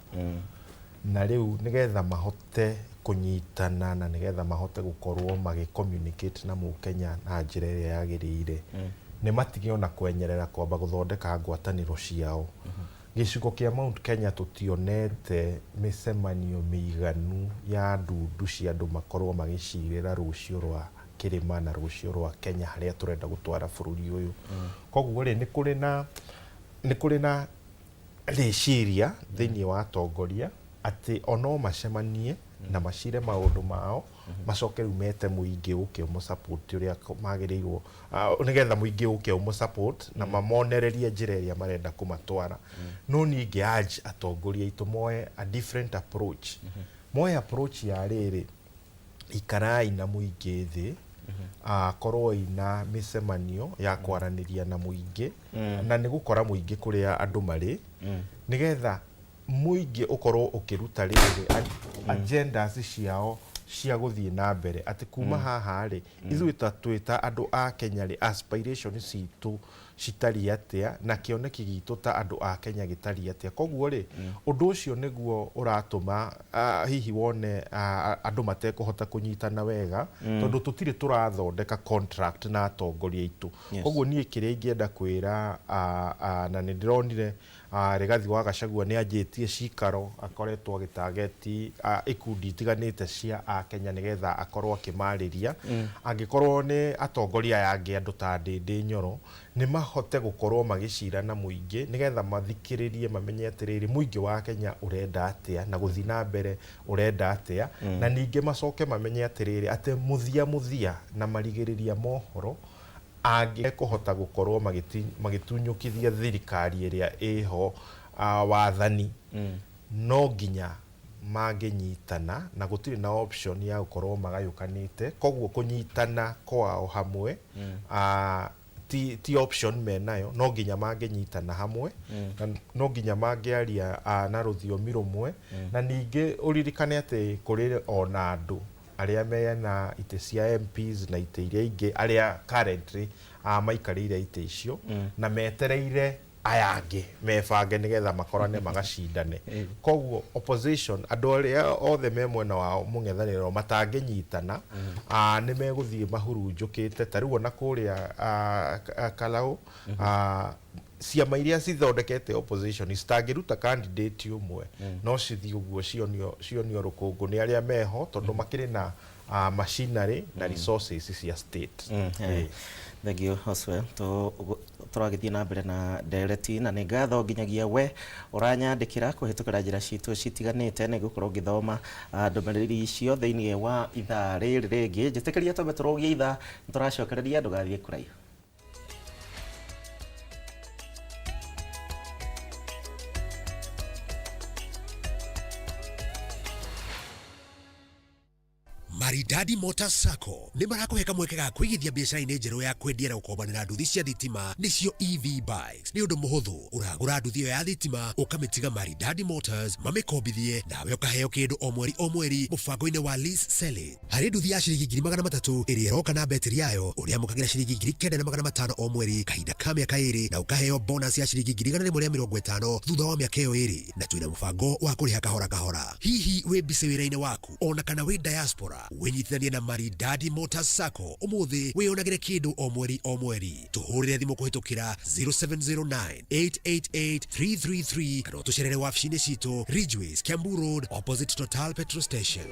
Na rĩu nĩgetha mahote kũnyitana na nĩgetha mahote gũkorwo magĩ communicate na mũkenya na njĩra ĩrĩa yagĩrĩire, nĩ matige ona kwenyerera kwamba gũthondeka ngwatanĩro ciao. Gĩcigo kĩa Mount Kenya tũtionete mĩcemanio mĩiganu ya ndundu cia andũ makorwo magĩcirĩra rũciũ rwa kĩrĩma na rũciũ rwa Kenya, harĩa tũrenda gũtwara bũrũri ũyũ. Koguo rĩ, nĩ kũrĩ na rĩciria thĩinĩ wa atongoria atĩ ono macemanie na macire maũndũ mao, macoke rĩu mete mũingĩ ũke ũmũ support ũrĩa magĩrĩirwo, nĩgetha mũingĩ ũke ũmũ support na mamonererie njĩra ĩrĩa marenda kũmatwara. No niĩ ingĩ urge atongoria aitũ moe a different approach, moe approach ya rĩrĩ: ikarai na mũingĩ thĩ, korwoi na mĩcemanio ya kwaranĩria na mũingĩ, na nĩ gũkora mũingĩ kũrĩa andũ marĩ, nĩgetha mũingĩ ũkorwo ũkĩruta rĩrĩ agendas ciao cia gũthiĩ na mbere, atĩ kuma haha rĩ, ithuĩ ta twĩ ta andũ a Kenya rĩ, aspiration citũ citariĩ atĩa na kĩoneki gitũ ta andũ a Kenya gĩtariĩ atĩa. Koguo rĩ, ũndũ ũcio nĩguo ũratũma hihi wone andũ matekũhota kũnyitana wega, tondũ tũtirĩ tũrathondeka contract na atongoria aitũ. Koguo niĩ kĩrĩa ingĩenda kwĩra, na nĩ ndĩronire Rigathi wa Gachagua nĩ anjĩtie cikaro, akoretwo agĩtageti ikundi itiganĩte cia Akenya nĩgetha akorwo akĩmarĩria. Angĩkorwo nĩ atongoria aya angĩ andũ ta Ndĩndĩ Nyoro nĩ mahote gũkorwo magĩcira na mũingĩ nĩgetha mathikĩrĩrie mamenye atĩrĩrĩ, mũingĩ wa Kenya ũrenda atĩa na gũthiĩ na mbere ũrenda atĩa. Na ningĩ macoke mamenye atĩrĩrĩ, atĩ mũthia mũthia na marigĩrĩria mohoro angĩkũhota gũkorwo magĩtunyũkithia thirikari ĩrĩa ĩho wathani, no nginya mangĩnyitana na gũtirĩ na option ya gũkorwo magayũkanĩte. Koguo kũnyitana kwao hamwe ti option menayo, no nginya mangĩnyitana hamwe na no nginya mangĩaria na rũthiomi rũmwe. Na ningĩ ũririkane atĩ kũrĩ ona andũ arĩa mena itĩ cia MPs na itĩ iria ingĩ, arĩa currently maikarĩire itĩ icio na metereire aya angĩ mebange nĩgetha makorane magacindane. Koguo opposition, andũ arĩa othe me mwena wa mũng'ethanĩro matangĩnyitana, nĩ megũthiĩ mahurunjũkĩte. Ta rĩu ona kũrĩa Kalau, ciama iria cithondekete opposition citangĩruta candidate ũmwe, no cithiĩ ũguo cionio rũkũngũ nĩ arĩa meho, tondũ makĩrĩ na machinery na resources cia state. Thank you Oswell. Tũragĩthiĩ na mbere na ndereti na nĩ ngatho nginyagia we ũranyandĩkĩra kũhĩtũkĩra njĩra citũ citiganĩte nĩ gũkorwo ngĩthoma ndũmĩrĩri icio thĩinĩ wa ithaa rĩrĩ rĩngĩ. Njĩtĩkĩria twambe tũrũgie ithaa, nĩtũracokereria, ndũgathiĩ kũraihu. Maridadi Motors Sacco nĩ marakũhe kamweke ga kũigithia biacara-inĩ njerũ ya kwendia na gũkombanĩra nduthi cia thitima, nĩcio EV bikes. Nĩ ũndũ mũhũthũ, ũragũra nduthi ĩyo ya thitima ũkamĩtiga Maridadi Motors mamĩkombithie, nawe ũkaheo kĩndũ o mweri o mweri mũbango-inĩ wa lease selling. Harĩ nduthi ya ciringi 300,000 ĩrĩa ĩroka na betiri yayo, ũrĩamũkagĩra ciringi 9,500 o mweri kahinda ka mĩaka 2, na ũkaheo bonus ya ciringi 150,000 thutha wa mĩaka ĩyo 2, na twĩna mũbango wa kũrĩha kahora kahora. Hihi wĩ busy wĩra-inĩ waku ona kana wĩ diaspora? Wĩnyitithanie na Maridadi Motors Sacco ũmũthĩ wĩyonagĩre kĩndũ o mweri o mweri. Tũhũrĩre thimũ kũhĩtũkĩra 0709 888 333 kana ũtũcerere wabici-inĩ citũ Ridgeways, Kiambu Road, opposite Total Petrol Station.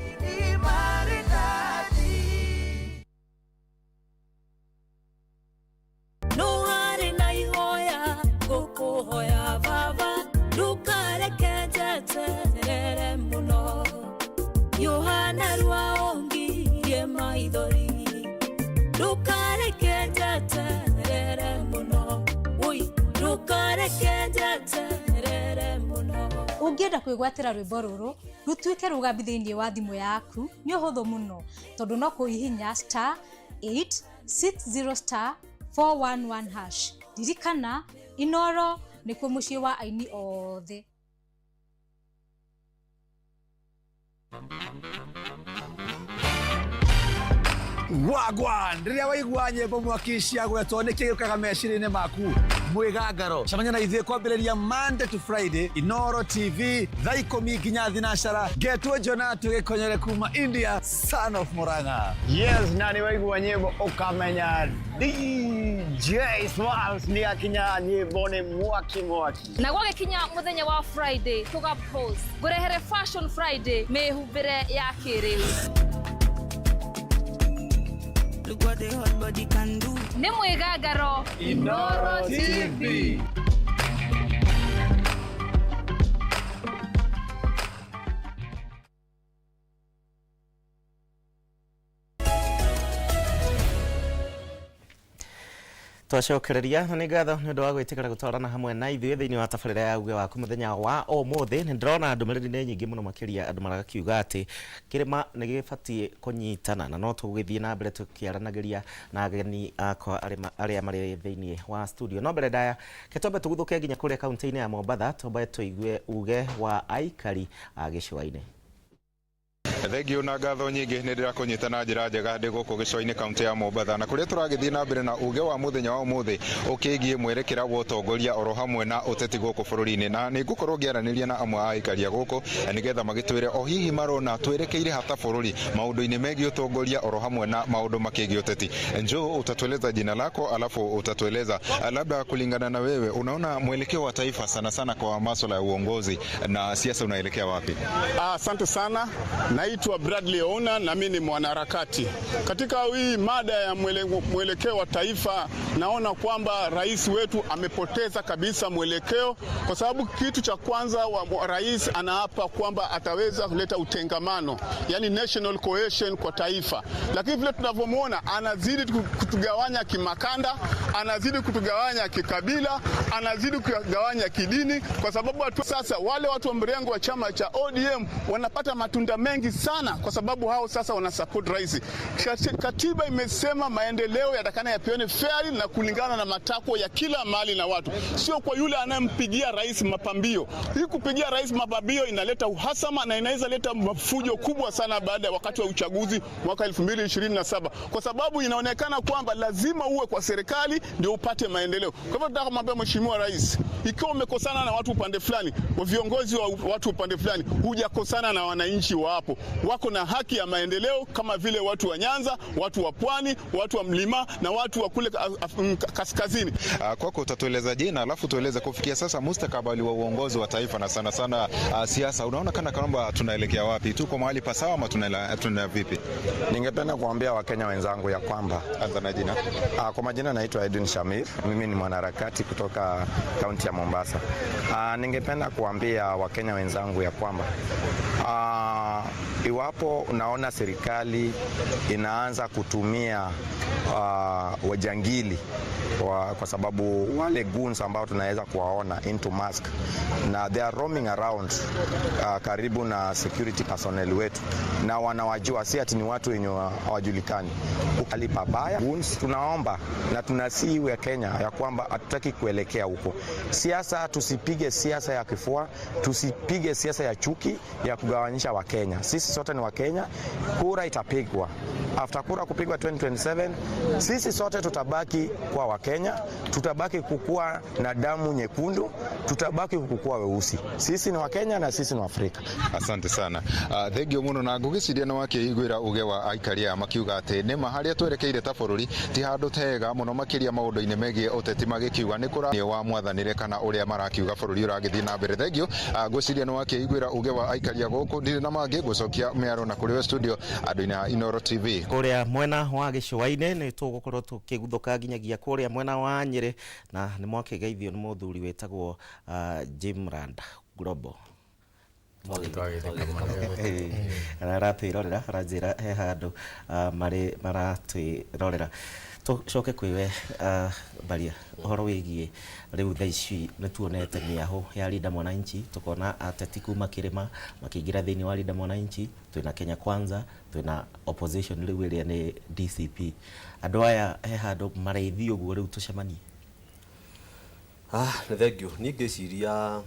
No harĩ na ihoya ngũkũhoya baba, ndũkareke njeterere mũno. Yohana rwaongirie maithori, ndũkareke njeterere mũno. Oi, ndũkareke njeterere mũno. Ũngĩenda kwĩgwatĩra rwĩmbo rũrũ rũtuĩke rũgambi thĩinĩ wa thimũ yaku nĩ ũhũthũ mũno, tondũ no kũhihinya star 860 star 411 hash. Ririkana, Inoro nĩkuo mũciĩ wa aini othe. Wagwan, rĩrĩa waigua nyĩmbo mwaki ciagwetwo nĩkĩ gĩũkaga meciria-inĩ maku? Mwĩgangaro. Cemania na ithuĩ kwambĩrĩria Monday to Friday, Inoro TV, thaa 10 nginya thinacara. Ngetwo Jona tũgĩkonyere kuma India, son of Murang'a. Yes, na nĩ waigua nyĩmbo ũkamenya DJ Smalls nĩ akinya, nyĩmbo nĩ mwaki mwaki. Na gwagĩkinya mũthenya wa Friday tũga pose ngũrehere Fashion Friday, mĩhumbĩre ya kĩrĩu. Look what the hot body can do. Nĩ mwĩgangaro Inoro TV. Twacokereria na nĩ ngatho nĩ ũndũ wa gwĩtĩkĩra gũtwarana hamwe na ithuĩ thĩinĩ wa tabarĩra ya uge waku mũthenya wa ũmũthĩ. Nĩ ndĩrona ndũmĩrĩri nĩ nyingĩ mũno makĩria, andũ marakiuga atĩ kĩrĩma nĩ gĩbatiĩ kũnyitana, na no tũgũgĩthiĩ na mbere tũkĩaranagĩria na ageni akwa arĩa marĩ thĩinĩ wa studio. No mbere ndaya ke twambe tũguthũke nginya kũrĩa kaunti-inĩ ya Mombatha, twambe tũigue uge wa aikari a gĩcũa-inĩ. Thengio na ngatho nyingĩ, nĩ ndĩrakũnyita na njĩra njega ndĩ gũkũ gĩcũa-inĩ, kaunti ya Mombatha, na kũrĩa tũragĩthiĩ na mbere na uge wa mũthenya wa ũmũthĩ ũkĩgiĩ mwerekera wa ũtongoria oro hamwe na ũteti gũkũ bũrũri-inĩ. Na nĩ ngũkorwo ngĩaranĩria na amwe a aikari a gũkũ nĩgetha magĩtwĩre o hihi marona twerekeire hata bũrũri maũndũ-inĩ megiĩ ũtongoria oro hamwe na maũndũ makĩgiĩ ũteti. Njoo utatueleza jina lako, alafu utatueleza labda kulingana na wewe unaona mwelekeo wa taifa sana sana kwa masuala ya uongozi na siasa unaelekea wapi? Asante sana. Naitwa Bradley Ona na mimi ni mwanaharakati. Katika hii mada ya mwelekeo wa taifa, naona kwamba rais wetu amepoteza kabisa mwelekeo, kwa sababu kitu cha kwanza rais anaapa kwamba ataweza kuleta utengamano, yani national cohesion kwa taifa, lakini vile tunavyomwona anazidi kutugawanya kimakanda, anazidi kutugawanya kikabila, anazidi kutugawanya kidini, kwa sababu watu sasa, wale watu wa mrengo wa chama cha ODM wanapata matunda mengi sana, kwa sababu hao sasa wana support rais. Katiba imesema maendeleo yatakana yapeane fairly na kulingana na matakwa ya kila mahali na watu, sio kwa yule anayempigia rais mapambio. Hii kupigia rais mapambio inaleta uhasama na inaweza leta mafujo kubwa sana baada ya wakati wa uchaguzi mwaka 2027, kwa sababu inaonekana kwamba lazima uwe kwa serikali ndio upate maendeleo. Kwa hivyo tunataka kumwambia Mheshimiwa Rais, ikiwa umekosana na watu upande fulani, wa viongozi wa watu upande fulani, hujakosana na wananchi wa hapo. Wako na haki ya maendeleo kama vile watu wa Nyanza, watu wa Pwani, watu wa Mlima na watu wa kule kaskazini. Kwako utatueleza jina, alafu tueleze kufikia sasa mustakabali wa uongozi wa taifa na sana sana siasa, unaona kana kwamba tunaelekea wapi? Tuko mahali pasawa ama tuna vipi? Ningependa kuambia Wakenya wenzangu ya kwamba Anza na jina. Kwa majina naitwa Edwin Shamir, mimi ni mwanaharakati kutoka kaunti ya Mombasa. Ningependa kuambia Wakenya wenzangu ya kwamba iwapo unaona serikali inaanza kutumia wajangili kwa sababu wale goons ambao tunaweza kuwaona into mask na they are roaming around karibu na security personnel wetu na wanawajua, si ati ni watu wenye hawajulikani hali pabaya. Goons, tunaomba na tunasihi wa Kenya ya kwamba hatutaki kuelekea huko. Siasa, tusipige siasa ya kifua, tusipige siasa ya chuki ya kugawanyisha Wakenya. Sisi sote ni Wakenya, kura itapigwa. After kura kupigwa 2027, sisi sote tutabaki kwa Wakenya, tutabaki kukua na damu nyekundu, tutabaki kukua weusi. Sisi ni Wakenya na sisi ni Afrika. Asante sana. Thengio muno, na ngũgĩciria nĩ wakĩiguĩra uge wa aikari aya makiuga atĩ nĩma harĩa twerekeire ta bũrũri ti handũ tega mũno, makĩria maũndũ-inĩ megiĩ ũteti, magĩkiuga nĩ kũra wa mwathanĩre kana ũrĩa marakiuga bũrũri ũragĩthiĩ na mbere. Thengio. Ngwĩciria nĩ wakĩiguĩra uge wa aikari a gũkũ. Ndirĩ na mangĩ, ngũcokia mĩaro na kũrĩ we studio andũ-inĩ a Inooro TV. Kũrĩa mwena wa gĩcũa-inĩ nĩ tũgũkorwo tũkĩguthũka nginyagia kũrĩa mwena wa Nyĩrĩ, na nĩ mwakĩgeithio nĩ mũthuri wĩtagwo Jimrand Global. Aratwĩrorera, aranjĩra he handũ marĩ maratwĩrorera. Tũcoke kwĩ we Baria, ũhoro wĩgiĩ rĩu thaa ici nĩ tuonete mĩahũ ya Linda Mwananchi, tukona ateti kuma kĩrĩma makĩingĩra thĩinĩ wa Linda Mwananchi, twĩna Kenya Kwanza, twĩna opposition rĩu ĩrĩa nĩ DCP. Andũ aya he handũ marĩthiĩ ũguo rĩu tũcemanie? Nĩ thengio. Niĩ ngĩciria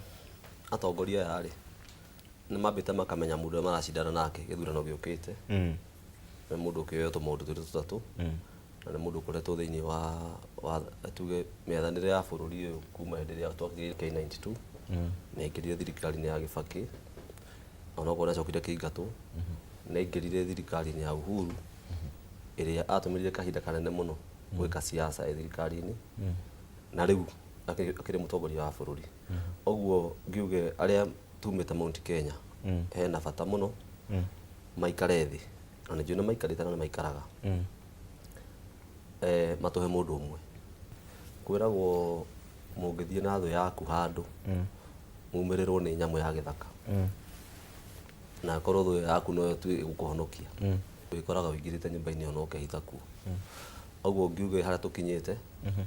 atongoria aya rĩ, nĩ mambĩte makamenya mũndũ ũrĩa maracindana nake gĩthurano gĩũkĩte. Nĩ mũndũ ũkĩoya tũmaũndũ twĩrĩ tũtatũ, na nĩ mũndũ ũkoretwo thĩinĩ wa tuge mĩathanĩre ya bũrũri ũyũ kuma hĩndĩ ĩrĩa twakĩrire K92. Nĩ aingĩrire thirikari-inĩ ya Gĩbakĩ, onokorwo nĩ acokire kĩingatwo. Nĩ aingĩrire thirikari-inĩ ya Uhuru ĩrĩa atũmĩrire kahinda kanene mũno gwĩka siasa ĩ thirikari-inĩ, na rĩu akĩrĩ mũtongoria wa bũrũri. Ũguo ngiuge arĩa tumĩte Mount Kenya hena bata mũno maikare thĩ, na nĩ njũĩ nĩ maikarĩte na nĩ maikaraga, matũhe mũndũ ũmwe. Kwĩragwo mũngĩthiĩ na thũ yaku handũ mumĩrĩrwo nĩ nyamũ ya gĩthaka, na korwo thũ yaku noyo tu ĩgũkũhonokia, wĩkoraga ũingĩrĩte nyũmba-inĩ ĩyo na ũkehitha kuo. Ũguo ngiuge harĩa tũkinyĩte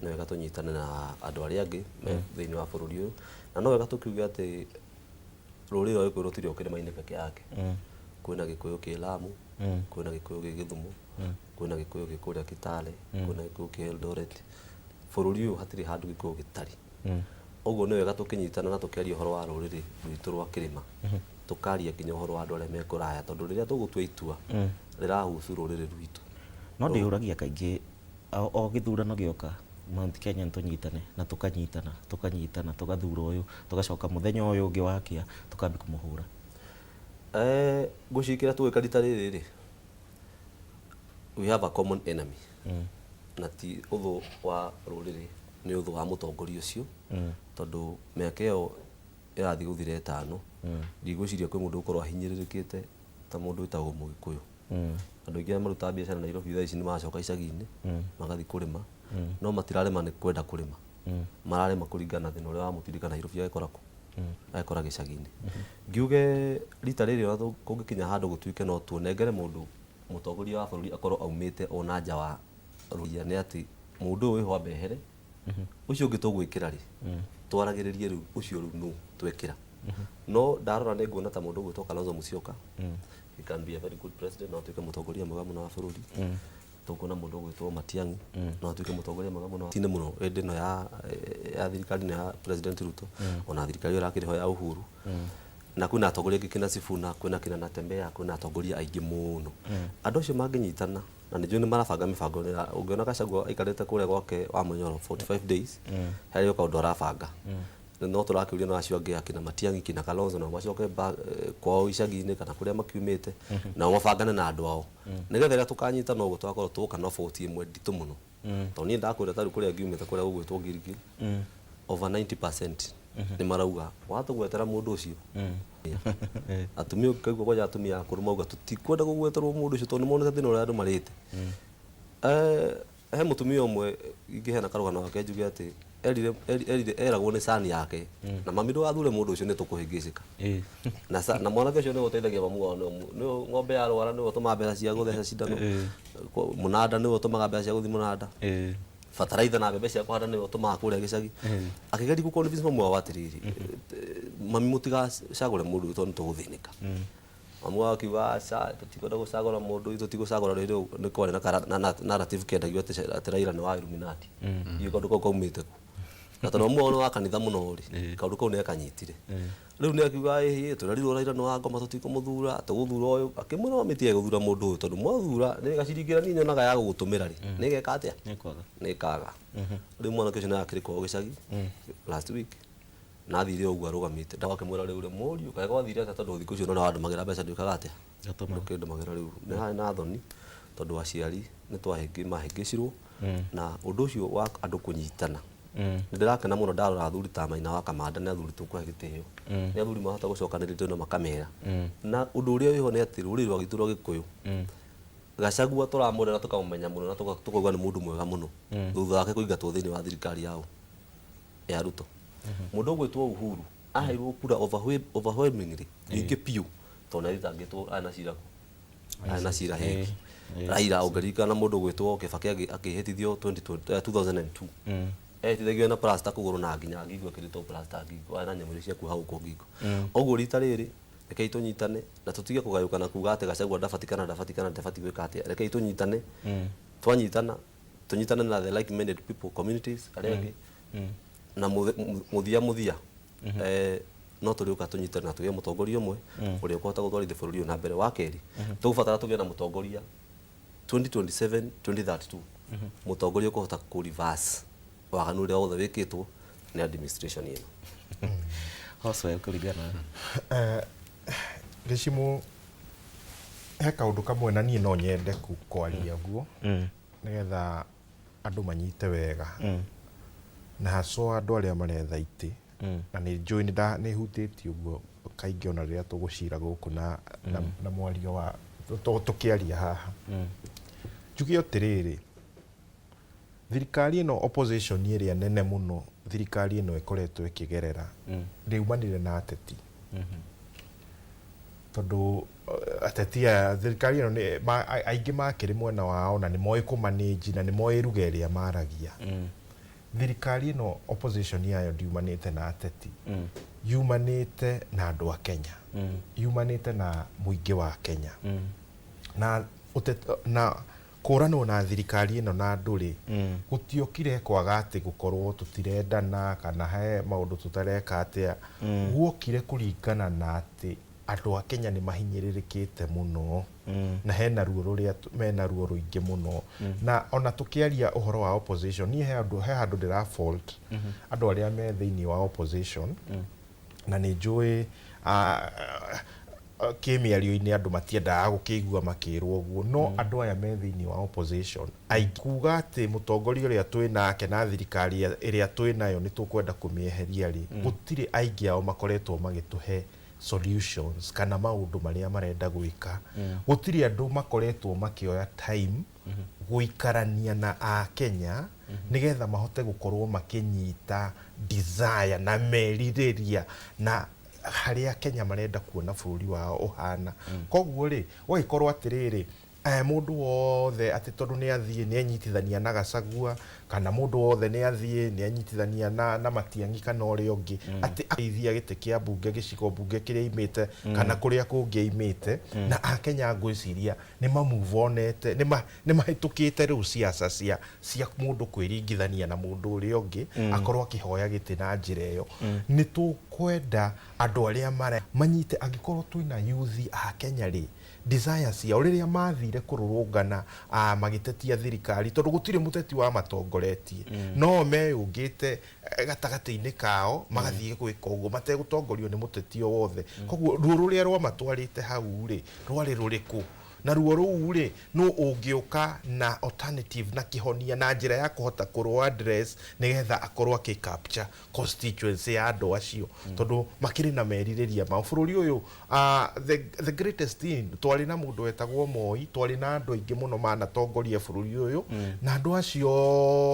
nĩ wega tũnyitane na andũ arĩa angĩ me thĩinĩ wa bũrũri ũyũ, na no wega tũkiuge atĩ rũrĩrĩ rwa Gĩkũyũ rũtirĩ o kĩrĩma-inĩ peke yake. Kwĩna Gĩkũyũ kĩ Lamu, kwĩna Gĩkũyũ gĩ Gĩthumo, kwĩna Gĩkũyũ gĩ kũrĩa Kitale, kwĩna Gĩkũyũ kĩ Eldoret. Bũrũri ũyũ hatirĩ handũ Gĩkũyũ gĩtarĩ. Ũguo nĩ wega tũkĩnyitana na tũkĩaria ũhoro wa rũrĩrĩ rwitũ rwa kĩrĩma. Tũkaria nginya ũhoro wa andũ arĩa me kũraya, tondũ rĩrĩa tũgũtua itua rĩrahusu rũrĩrĩ rwitũ. No ndĩyũragia kaingĩ o gĩthurano gĩoka, Mount Kenya tũnyitane na tũkanyitana, tũkanyitana, tũgathura ũyũ, tũgacoka mũthenya ũyũ ũngĩ wakĩa tũkambia kũmũhũra. Ngwĩciria kĩrĩa tũgwĩka rita rĩrĩ rĩ, we have a common enemy, na ti ũthũ wa rũrĩrĩ, nĩ ũthũ wa mũtongoria ũcio, tondũ mĩaka ĩyo ĩrathiĩ gũthira 5, ndigwĩciria kwĩ mũndũ ũgũkorwo ahinyĩrĩrĩkĩte ta mũndũ wĩtagwo Mũgĩkũyũ. Andũ aingĩ arĩa marutaga biacara Nairobi thaa ici nĩ maracoka icagi-inĩ, magathiĩ kũrĩma, no matirarĩma nĩ kwenda kũrĩma, mararĩma kũringana na thĩna ũrĩa wamũtindĩka Nairobi agĩkora kũ agĩkora gĩcagi-inĩ. Ngiuge rita rĩrĩ ona kũngĩkinya handũ gũtuĩke no tuonengere mũndũ mũtongoria wa bũrũri akorwo aumĩte ona nja wa rũrĩa, nĩ atĩ mũndũ ũyũ wĩho ambe ehere, ũcio ũngĩ tũgwĩkĩra rĩ, twaragĩrĩrie rĩu ũcio rĩu nũ twekĩra. No ndarora nĩ nguona ta mũndũ ũgwĩtwo Kalonzo Musyoka, he can be a very good president, no atuĩke mũtongoria mwega mũno wa bũrũri. Tũkuona mũndũ ũgwĩtwo Matiang'i, no atuĩke mũtongoria mwega mũno tine mũno hĩndĩ ĩno ya thirikari ĩno ya President Ruto, ona thirikari ĩyo ĩrakĩrĩ ho ya Uhuru. Na kwĩna atongoria angĩ kina Sifuna, kwĩna kina Natembeya, kwĩna atongoria aingĩ mũno. Andũ acio mangĩnyitana, na nĩ njũĩ nĩ marabanga mĩbango, ũngĩona Gachagua aikarĩte kũrĩa gwake wa Munyoro 45 days, harĩ o kaũndũ arabanga. No tũrakĩũria na acio angĩ akina Matiang'i, kina Kalonzo, nao macoke kwao icagi-inĩ kana kũrĩa makiumĩte, nao mabangane na andũ ao, nĩgetha rĩrĩa tũkanyitana ũguo tũgakorwo tũgoka na vote ĩmwe nditũ mũno. Tondũ niĩ ndakwĩra ta rĩu kũrĩa ngiumĩte, kũrĩa gũgwĩtwo Gilgil, over 90% nĩ marauga watũgwetera mũndũ ũcio. Atumia ũkaigua kwanja atumia akũrũ mauga tũtikwenda kũgweterwo mũndũ ũcio, tondũ nĩ monete thĩna ũrĩa andũ marĩte. He mũtumia ũmwe ingĩheana karũgano gake njuge atĩ erire eragwo nĩ cani yake, na mami ndũgathure mũndũ ũcio, nĩ tũkũhĩngĩcĩka. Na mwanake ũcio nĩwe ũteithagia mamu wao, nĩwe ng'ombe yarwara nĩwe ũtũmaga mbeca cia gũtheca cindano, mũnanda nĩwe ũtũmaga mbeca cia gũthiĩ mũnanda, bataraitha na mbembe cia kũhanda nĩwe ũtũmaga kũrĩa gĩcagi. Akĩgeria gũ convince mamu wao atĩrĩrĩ, mami mũtigacagũre mũndũ ũyũ tondũ nĩ tũgũthĩnĩka. Mamu wao akiuga aca, tũtikwenda gũcagũra mũndũ ũyũ, tũtigũcagũra. Rĩrĩ nĩ kwarĩ na narrative kĩendagio atĩ Raila nĩ wa Illuminati. Iyo kaũndũ kau kaumĩte kũ? Na tondũ mamu wao nĩ wa kanitha mũno rĩ, kaũndũ kau nĩ akanyitire. Rĩu nĩ akiuga ĩhĩ, tũrerirwo Raila nĩ wa ngoma, tũtikũmũthura, tũgũthura ũyũ. Akĩmwĩra mami tigai gũthura mũndũ ũyũ, tondũ mwathura nĩ gaciringi ĩrĩa niĩ nyonaga ya gũgũtũmĩra rĩ, nĩ ĩgeka atĩa? Nĩ ĩkaga. Rĩu mwanake ũcio nĩ akĩrĩ kwao gĩcagi last week, na athire ũguo arũgamĩte, ndawa akĩmwĩra rĩu rĩ mũriũ kaĩ gwathire atĩa, tondũ thikũ icio nĩ wandũmagĩra mbeca ndwĩkaga atĩa, ndũkĩndũmagĩra. Rĩu nĩ harĩ na thoni, tondũ aciari nĩ twahĩngĩcirwo na ũndũ ũcio wa andũ kũnyitana. Nĩ ndĩrakena mũno ndarora athuri ta Maina wa Kamanda, nĩ athuri tũkũhe gĩtĩo, nĩ athuri mahota gũcokanĩrĩria na makamera. Na ũndũ ũrĩa wĩho nĩ atĩ rũrĩrĩ rwa gwitũ rwa Gĩkũyũ, Gachagua tũramũrera, tũkamũmenya mũno na tũkauga nĩ mũndũ mwega mũno, thutha wake kũingatwo thĩinĩ wa thirikari yao ya Ruto. Mũndũ ũgwĩtwo Uhuru aheirwo kura overwhelmingly nyingĩ biũ, tondũ nĩ athitangĩtwo, arĩ na cira kũ arĩ na cira Hague. Raila, ũngĩririkana mũndũ ũgwĩtwo Kibaki akĩhĩtithio 2020, 2002, ehĩtithagio na plaster kũgũrũ na nginya ngingo, ĩkĩrĩtwo plaster ngingo, arĩ na nyamũ iria cia kuoha gũkũ ngingo. Ũguo rita rĩrĩ rekei tũnyitane na tũtige kũgayũkana kuga atĩ Gachagua ndabati kana ndabati kana ndabati gwĩka atĩa. Rekei tũnyitane. Twanyitana, tũnyitane na the like minded people, communities arĩa angĩ, na mũthia mũthia no tũrĩũka tũnyitane na tũgĩe mũtongoria ũmwe ũrĩa ũkũhota gũtwarithia bũrũri ũyũ na mbere. Wa kerĩ, tũgũbatara tũgĩe na mũtongoria 2027 2032, mũtongoria ũkũhota kũ reverse waganu ũrĩa wothe wĩkĩtwo nĩ administration ĩno. Hoswell, kũringana Gĩcimũ, he kaũndũ kamwe na niĩ no nyende kwaria guo, nĩgetha andũ manyite wega, na haswa andũ arĩa maretha itĩ, na nĩ njũĩ nĩ hutĩtie ũguo kaingĩ ona rĩrĩa tũgũcira gũkũ na mwario wa tũkĩaria haha. Njuge atĩrĩrĩ, thirikari ĩno, opposition ĩrĩa nene mũno thirikari ĩno ĩkoretwo ĩkĩgerera, ndĩumanire na ateti, tondũ ateti aya thirikari ĩno aingĩ makĩrĩ mwena wao na nĩ moĩ kũmanĩnji na nĩ moĩ ruga ĩrĩa maragia. Thirikari ĩno, opposition yayo ndiumanĩte na ateti, yumanĩte na andũ a Kenya, yumanĩte na mũingĩ wa Kenya. Na na kũranwo na thirikari ĩno na andũ rĩ, gũtiokire kwaga atĩ gũkorwo tũtirendana kana he maũndũ tũtareka atĩa. Guokire kũringana na atĩ Andũ a Kenya nĩ mahinyĩrĩrĩkĩte mũno na hena ruo rũrĩa mena ruo rũingĩ mũno. Na ona tũkĩaria ũhoro wa opposition, niĩ he handũ ndĩra fault andũ arĩa me thĩinĩ wa opposition, na nĩ njũĩ kĩmĩario-inĩ andũ matiendaga gũkĩigua makĩrwo ũguo, no andũ aya me thĩinĩ wa opposition aingĩ kuga atĩ mũtongoria ũrĩa twĩ nake na thirikari ĩrĩa twĩ nayo nĩ tũkwenda kũmĩeheria rĩ, gũtirĩ aingĩ ao makoretwo magĩtũhe solutions kana maũndũ marĩa marenda gwĩka. Gũtirĩ andũ makoretwo makĩoya time gũikarania na akenya nĩgetha mahote gũkorwo makĩnyita desire na merirĩria na harĩa Kenya marenda kuona bũrũri wao ũhana. Koguo rĩ, gũgagĩkorwo atĩrĩrĩ, mũndũ wothe atĩ tondũ nĩ athiĩ nĩ enyitithania na Gachagua, kana mũndũ wothe nĩ athiĩ nĩ enyitithania na Matiang'i kana ũrĩa ũngĩ, atĩ ateithia gĩtĩ kĩa mbunge gĩcigo mbunge kĩrĩa aimĩte kana kũrĩa kũngĩ aimĩte. Na akenya ngwĩciria nĩ ma move onete, nĩ mahĩtũkĩte rĩu ciaca cia mũndũ kwĩringithania na mũndũ ũrĩa ũngĩ, akorwo akĩhoya gĩtĩ na njĩra ĩyo. Nĩ tũkwenda andũ arĩa mara manyite, angĩkorwo twĩna youth a Kenya rĩ, desire ciao rĩrĩa mathire kũrũrũngana magĩtetia thirikari, tondũ gũtirĩ mũteti wa matongoretie, no meyũngĩte gatagatĩ-inĩ kao magathiĩ gwĩka ũguo mategũtongorio nĩ mũteti o wothe. Koguo ruo rũrĩa rwamatwarĩte hau rĩ, rwarĩ rũrĩkũ? Na ruo rũu rĩ, nũ ũngĩũka na alternative na kĩhonia na njĩra ya kũhota kũrũ address nĩgetha akorwo akĩ capture constituency ya andũ acio, tondũ makĩrĩ na merirĩria mao bũrũri ũyũ. The greatest thing, twarĩ na mũndũ wetagwo Moi, twarĩ na andũ aingĩ mũno manatongoria bũrũri ũyũ, na andũ acio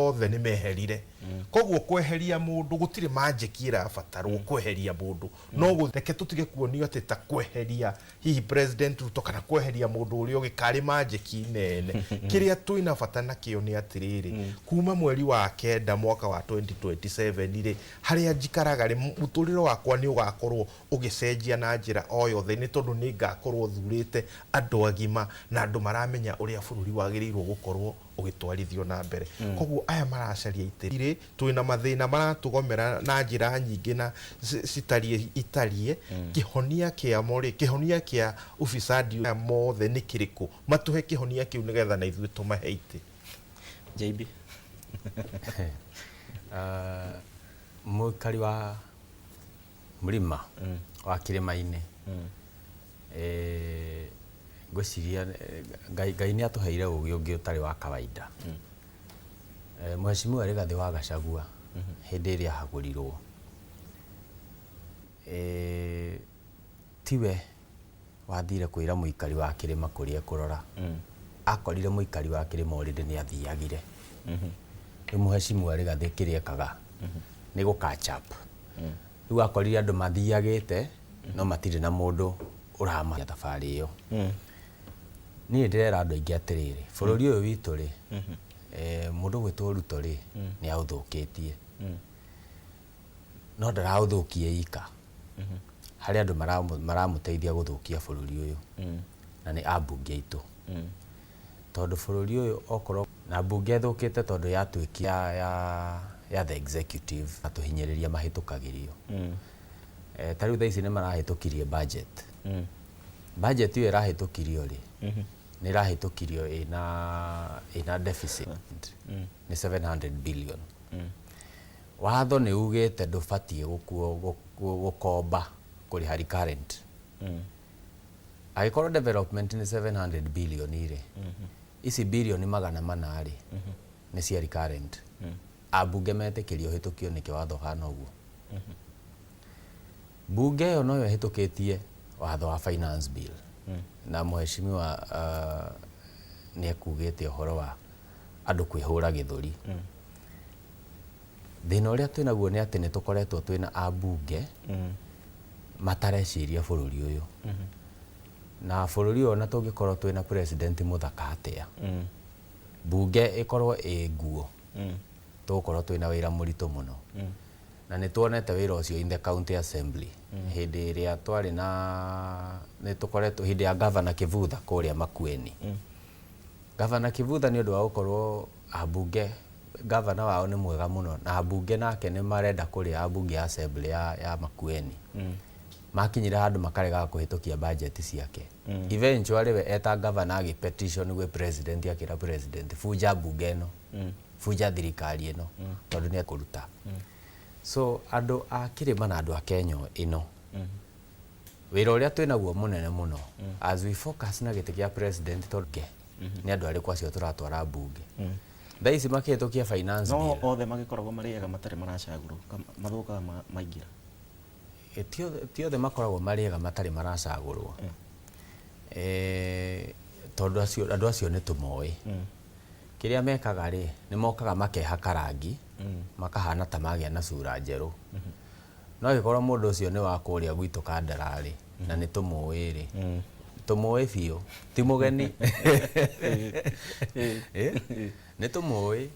othe nĩ meherire. Koguo kweheria mũndũ gũtirĩ magic ĩrabatarwo kweheria mũndũ, no reke tũtige kuonio atĩ ta kweheria hihi President Ruto kana kweheria mũndũ ũrĩa ũngĩ karĩ magic nene. Kĩrĩa twĩna bata nakĩo nĩ atĩrĩrĩ, kuma mweri wa 9 mwaka wa 2027 rĩ, harĩa njikaraga rĩ, mũtũrĩre wakwa nĩ ũgakorwo ũgĩcenjia na njĩra o yothe, nĩ tondũ nĩ ngakorwo thurĩte andũ agima na andũ maramenya ũrĩa bũrũri wagĩrĩirwo gũkorwo ũgĩtwarithio na mbere. Koguo aya maracaria itĩ rĩ, twĩna mathĩna maratũgomera na njĩra nyingĩ na citariĩ itariĩ. Kĩhonia kĩamo rĩ, kĩhonia kĩa ufisadi aya mothe nĩ kĩrĩkũ? Matũhe kĩhonia kĩu nĩgetha na ithuĩ tũmahe itĩ. JB. Mũikari wa mũrĩma wa kĩrĩma-inĩ, ngwĩciria Ngai nĩ atũheire ũgĩ ũngĩ ũtarĩ wa kawaida. Mheshimiwa Rigathĩ wa Gachagua hĩndĩ ĩrĩa ahagũrirwo, tiwe wathire kwĩra mũikari wa kĩrĩma kũrĩa ekũrora. Akorire mũikari wa kĩrĩma already nĩ athiagire. Rĩu Mheshimiwa Rigathĩ kĩrĩa ekaga nĩ gũ catch up. Rĩu akorire andũ mathiagĩte no matirĩ na mũndũ ũramaya thabarĩ ĩyo. Niĩ ndĩrera andũ aingĩ atĩrĩrĩ, bũrũri ũyũ witũ rĩ, mũndũ gwĩtwo Ruto rĩ, nĩ aũthũkĩtie, no ndaraũthũkie ika. Harĩ andũ maramũteithia gũthũkia bũrũri ũyũ, na nĩ ambunge aitũ, tondũ bũrũri ũyũ okorwo na mbunge ĩthũkĩte tondũ yatuĩkia ya the executive atũhinyĩrĩria mahĩtũkagĩrio. Ta rĩu thaa ici nĩ marahĩtũkirie budget. Budget ĩyo ĩrahĩtũkirio rĩ, nĩ ĩrahĩtũkirio ĩna deficit nĩ 700 billion. Watho nĩ ugĩte ndũbatiĩ gũkomba kũrĩha recurrent. Angĩkorwo development nĩ 700 billion rĩ, ici bilioni 400 rĩ, nĩ cia recurrent. Ambunge metĩkĩrio ũhĩtũkio nĩkĩ watho ũhana ũguo? Bunge ĩyo noyo ĩhĩtũkĩtie watho wa finance bill, na mheshimiwa nĩ ekugĩte ũhoro wa andũ kwĩhũra gĩthũri. Thĩna ũrĩa twĩnaguo nĩ atĩ nĩ tũkoretwo twĩna ambunge matareciria bũrũri ũyũ, na bũrũri ũyũ ona tũngĩkorwo twĩna president mũthaka atĩa, bunge ĩkorwo ĩ nguo, tũgũkorwo twĩna wĩra mũritũ mũno. Na nĩ tuonete wĩra ũcio in the county assembly hĩndĩ ĩrĩa twarĩ na nĩ tũkoretwo hĩndĩ ya Governor Kivutha kũrĩa Makueni. Governor Kivutha nĩ ũndũ wa gũkorwo ambunge, governor wao nĩ mwega mũno, na ambunge nake nĩ marenda kũrĩa ambunge ya assembly ya Makueni. Makinyire handũ makaregaga kũhĩtũkia budget ciake. Eventually we eta governor agĩ petition gwĩ president, akĩra president, "Bunja bunge ĩno, bunja thirikari ĩno," tondũ nĩ ekũruta. So andũ a kĩrĩma na andũ a Kenya ĩno, wĩra ũrĩa twĩnaguo mũnene mũno as we focus na gĩtĩ kĩa president, tondũ nĩ andũ arĩkũ acio tũratwara mbunge thaa ici makĩhĩtũkia finance No bill? Othe magĩkoragwo marĩ ega matarĩ maracagũrwo, mathũkaga maingĩra? Ti othe makoragwo marĩ ega matarĩ maracagũrwo, tondũ acio andũ acio nĩ tũmoĩ. Kĩrĩa mekaga rĩ, nĩ mokaga makehaka rangi, makahana ta magĩa na cura njerũ. No angĩkorwo mũndũ ũcio nĩ wa kũrĩa gwitũ Kandara rĩ, na nĩ tũmũĩ rĩ, tũmũĩ biũ, ti mũgeni. Nĩ tũmũĩ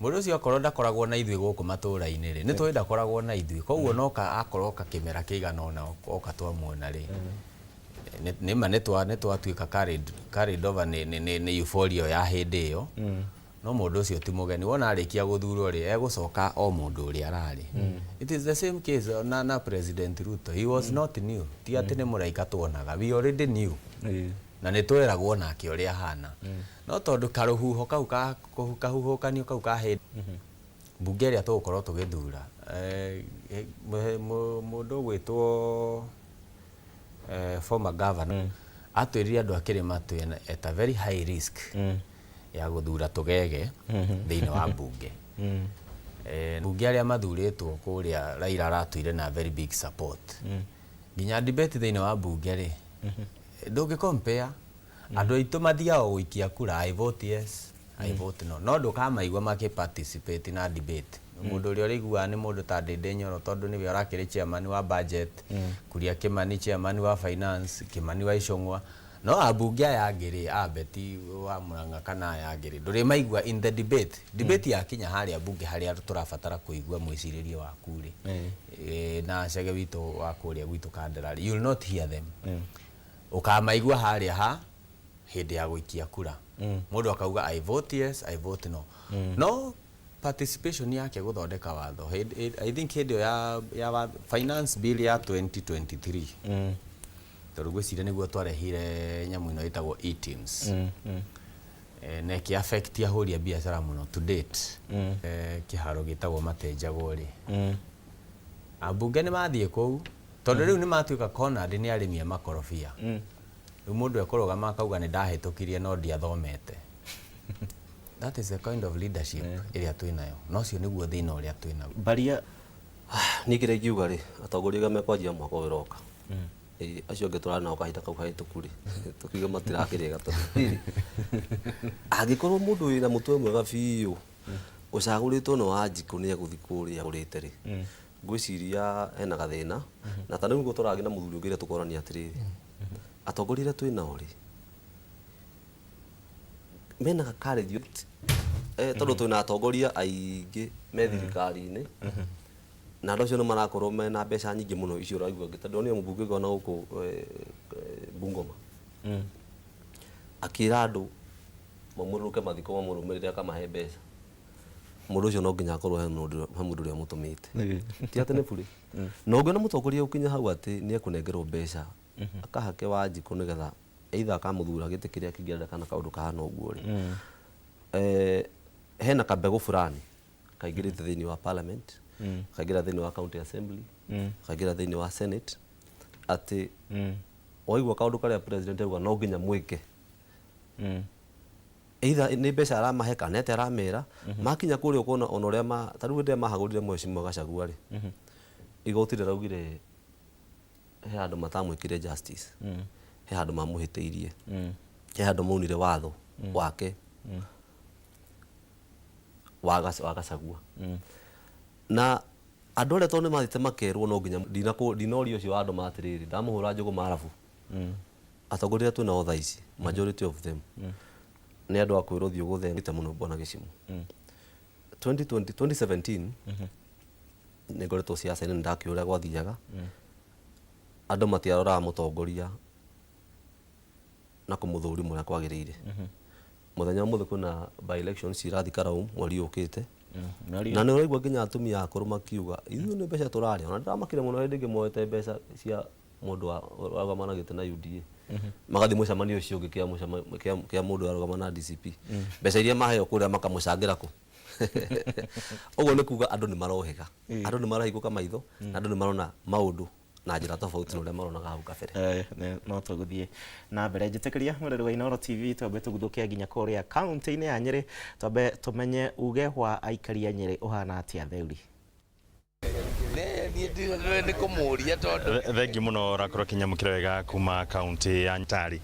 mũndũ ũcio. Akorwo ndakoragwo na ithuĩ gũkũ matũra-inĩ rĩ, nĩ tũĩ ndakoragwo na ithuĩ. Koguo noka akorwo oka kĩmera kĩigana ũna, oka twamuona rĩ, nĩma nĩ twatuĩka carried over nĩ euphoria ya hĩndĩ ĩyo. No mũndũ ũcio ti mũgeni. Wona arĩkia gũthurwo rĩ, egũcoka o mũndũ ũrĩa ararĩ. It is the same case na President Ruto. He was not new. Ti atĩ nĩ mũraika tuonaga, we already knew na nĩ tweragwo nake ũrĩa ahana. No tondũ karũhuho kau ka kahuhũkanio kau ka hĩndĩ mbunge ĩrĩa tũgũkorwo tũgĩthura, mũndũ ũgwĩtwo former governor atwĩrire andũ a kĩrĩma twĩ at a very high risk ya gũthura tũgege thĩinĩ wa mbunge. Mbunge arĩa mathurĩtwo kũrĩa Raila aratũire na very big support. Nginya debate thĩinĩ wa mbunge rĩ, ndũngĩ compare. Andũ aitũ mathiaga o gũikia kura, "I vote yes, I vote no," no ndũkamaigua makĩ participate na debate. Mũndũ ũrĩa ũrĩiguaga nĩ mũndũ ta Ndĩndĩ Nyoro, tondũ nĩwe ũrakĩrĩ chairman wa budget, Kuria Kimani chairman wa finance, Kimani wa Ichung'wa. No ambunge aya angĩ rĩ, a Betty wa Murang'a kana aya angĩ rĩ, ndũrĩmaigua in the debate. Debate yakinya harĩa mbunge harĩa tũrabatara kũigua mwĩcirĩrie waku rĩ, na cege witũ wa kũrĩa gwitũ Kandara rĩ, you will not hear them. Ũkamaigua harĩa ha hĩndĩ ya gũikia kura, mũndũ akauga, "I vote yes, I vote no." No participation yake gũthondeka watho, I think hĩndĩ ĩyo ya finance bill ya 2023, tondũ ngwĩciria nĩguo twarehire nyamũ ĩno ĩtagwo eTIMS, na ĩkĩ affect ahũri a biacara mũno to date. Kĩharo gĩtagwo Matenjagwo rĩ, ambunge nĩ mathiĩ kũu, tondũ rĩu nĩ matuĩka cornered nĩ arĩmi a makorobia. Rĩu mũndũ ekũrũgama akauga, "Nĩ ndahĩtũkirie no ndiathomete." That is the kind of leadership ĩrĩa twĩnayo, na ũcio nĩguo thĩna ũrĩa twĩnaguo. Baria. Niĩ kĩrĩa ingiuga rĩ, atongoria arĩa mekwanjia mwaka ũyũ ũroka, ĩĩ, acio angĩ tũrarĩ nao kahinda kau kahĩtũku rĩ, tũkiuga matirakĩrĩga, tondũ rĩrĩ, angĩkorwo mũndũ wĩna mũtwe mwega biũ ũcagũrĩtwo nĩ Wanjikũ nĩ egũthiĩ kũrĩa agũrĩte rĩ, ngwĩciria hena gathĩna. Na ta rĩu nĩguo tũragĩ na mũthuri ũngĩ ũrĩa tũkorania atĩrĩrĩ, atongoria arĩa twĩ nao rĩ, mena courage, tondũ twĩna atongoria aingĩ me thirikari-inĩ, na andũ acio nĩ marakorwo mena mbeca nyingĩ mũno icio ũraigua ngĩ. Tondũ ndonire mũmbunge ũngĩ ona gũkũ Bungoma akĩra andũ maumũrũrũke mathiko mamũrũmĩrĩre, akamahe mbeca. Mũndũ ũcio no nginya akorwo he mũndũ ũrĩa ũmũtũmĩte, ti atĩ nĩ burĩ. Na ũngĩona mũtongoria ũkinya hau atĩ nĩ ekũnengerwo mbeca akahake Wanjikũ nĩgetha either akamũthura gĩtĩ kĩrĩa kĩngĩ arenda kana kaũndũ kahana ũguo rĩ, hena kambegũ fulani kaingĩrĩte thĩinĩ wa parliament, kaingĩra thĩinĩ wa county assembly, kaingĩra thĩinĩ wa senate, atĩ waigua kaũndũ karĩa president auga no nginya mwĩke, either nĩ mbeca aramahe kana atĩa aramera. Makinya kũrĩa ũkona ona ũrĩa ta rĩu hĩndĩ ĩrĩa mahagũrire mheshimiwa Gachagua rĩ, igoti rĩraugire he handũ matamwĩkire justice, he handũ mamũhĩtĩirie, he handũ maunire watho wake wa Gachagua. Na andũ arĩa tondũ nĩ mathiĩte makerwo no nginya ndinoria ũcio wa andũ matĩrĩrĩ ndamũhũra njũgũ marabu. Atongoria arĩa twĩnao thaa ici, majority of them nĩ andũ a kwĩrwo thiĩ ũgũthe mũno. Bwana Gĩcimu, 2020 2017 nĩ ngoretwo siasa-inĩ, nĩ ndakĩũĩ ũrĩa gwathiaga. Andũ matiaroraga mũtongoria na kũmũthũrima ũrĩa kwagĩrĩire. Mũthenya wa mũthĩ kwĩna by elections irathiĩ Karau mweri ũyũ ũkĩte, na nĩ ũraigua nginya atumia akũrũ makiuga, "Ithuĩ nĩ mbeca tũrarĩa." Ona ndĩramakire mũno hĩndĩ ĩngĩ moete mbeca cia Mũndũ warũgama na gĩtĩ na UDA, magathiĩ mũcemanio ũcio ũngĩ kĩa mũndũ warũgama na DCP, mbeca iria maheo kũrĩa makamũcangĩra kũ. Ũguo nĩ kuga andũ nĩ marohĩga, andũ nĩ marahingũka maitho, na andũ nĩ marona maũndũ na njĩra tofauti na ũrĩa maronaga hau kabere. No tũgũthiĩ na mbere. Njĩtĩkĩria, mwĩrori wa Inooro TV, twambe tũguthũke nginya kũrĩa kaunti-inĩ ya Nyĩrĩ, twambe tũmenye uge wa aikari a Nyĩrĩ ũhana atĩa. Theuri. Nĩ kũmũria tondũ Thengiũ mũno, ũrakorwo ũkĩnyamũkĩra wega kuma kaunti ya Ntari.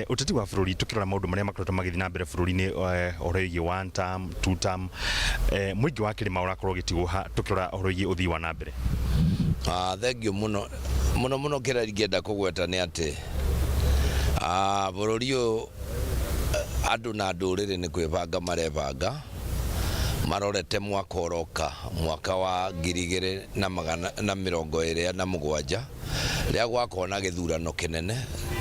Ũteti wa bũrũri, tũkĩrora maũndũ marĩa makoretwo magĩthiĩ na mbere bũrũri-inĩ, ũhoro wĩgiĩ one term, two term, mũingĩ wa kĩrĩma ũrakorwo ũgĩtigwo ha tũkĩrora ũhoro wĩgiĩ ũthii wa na mbere? Ah, thengiũ mũno mũno mũno. Kĩrĩa ingĩenda kũgweta nĩ atĩ bũrũri ũyũ, andũ na ndũrĩrĩ nĩ kwĩbanga marebanga marorete mwaka ũroka, mwaka wa 2027, rĩrĩa gwakorwo na gĩthurano kĩnene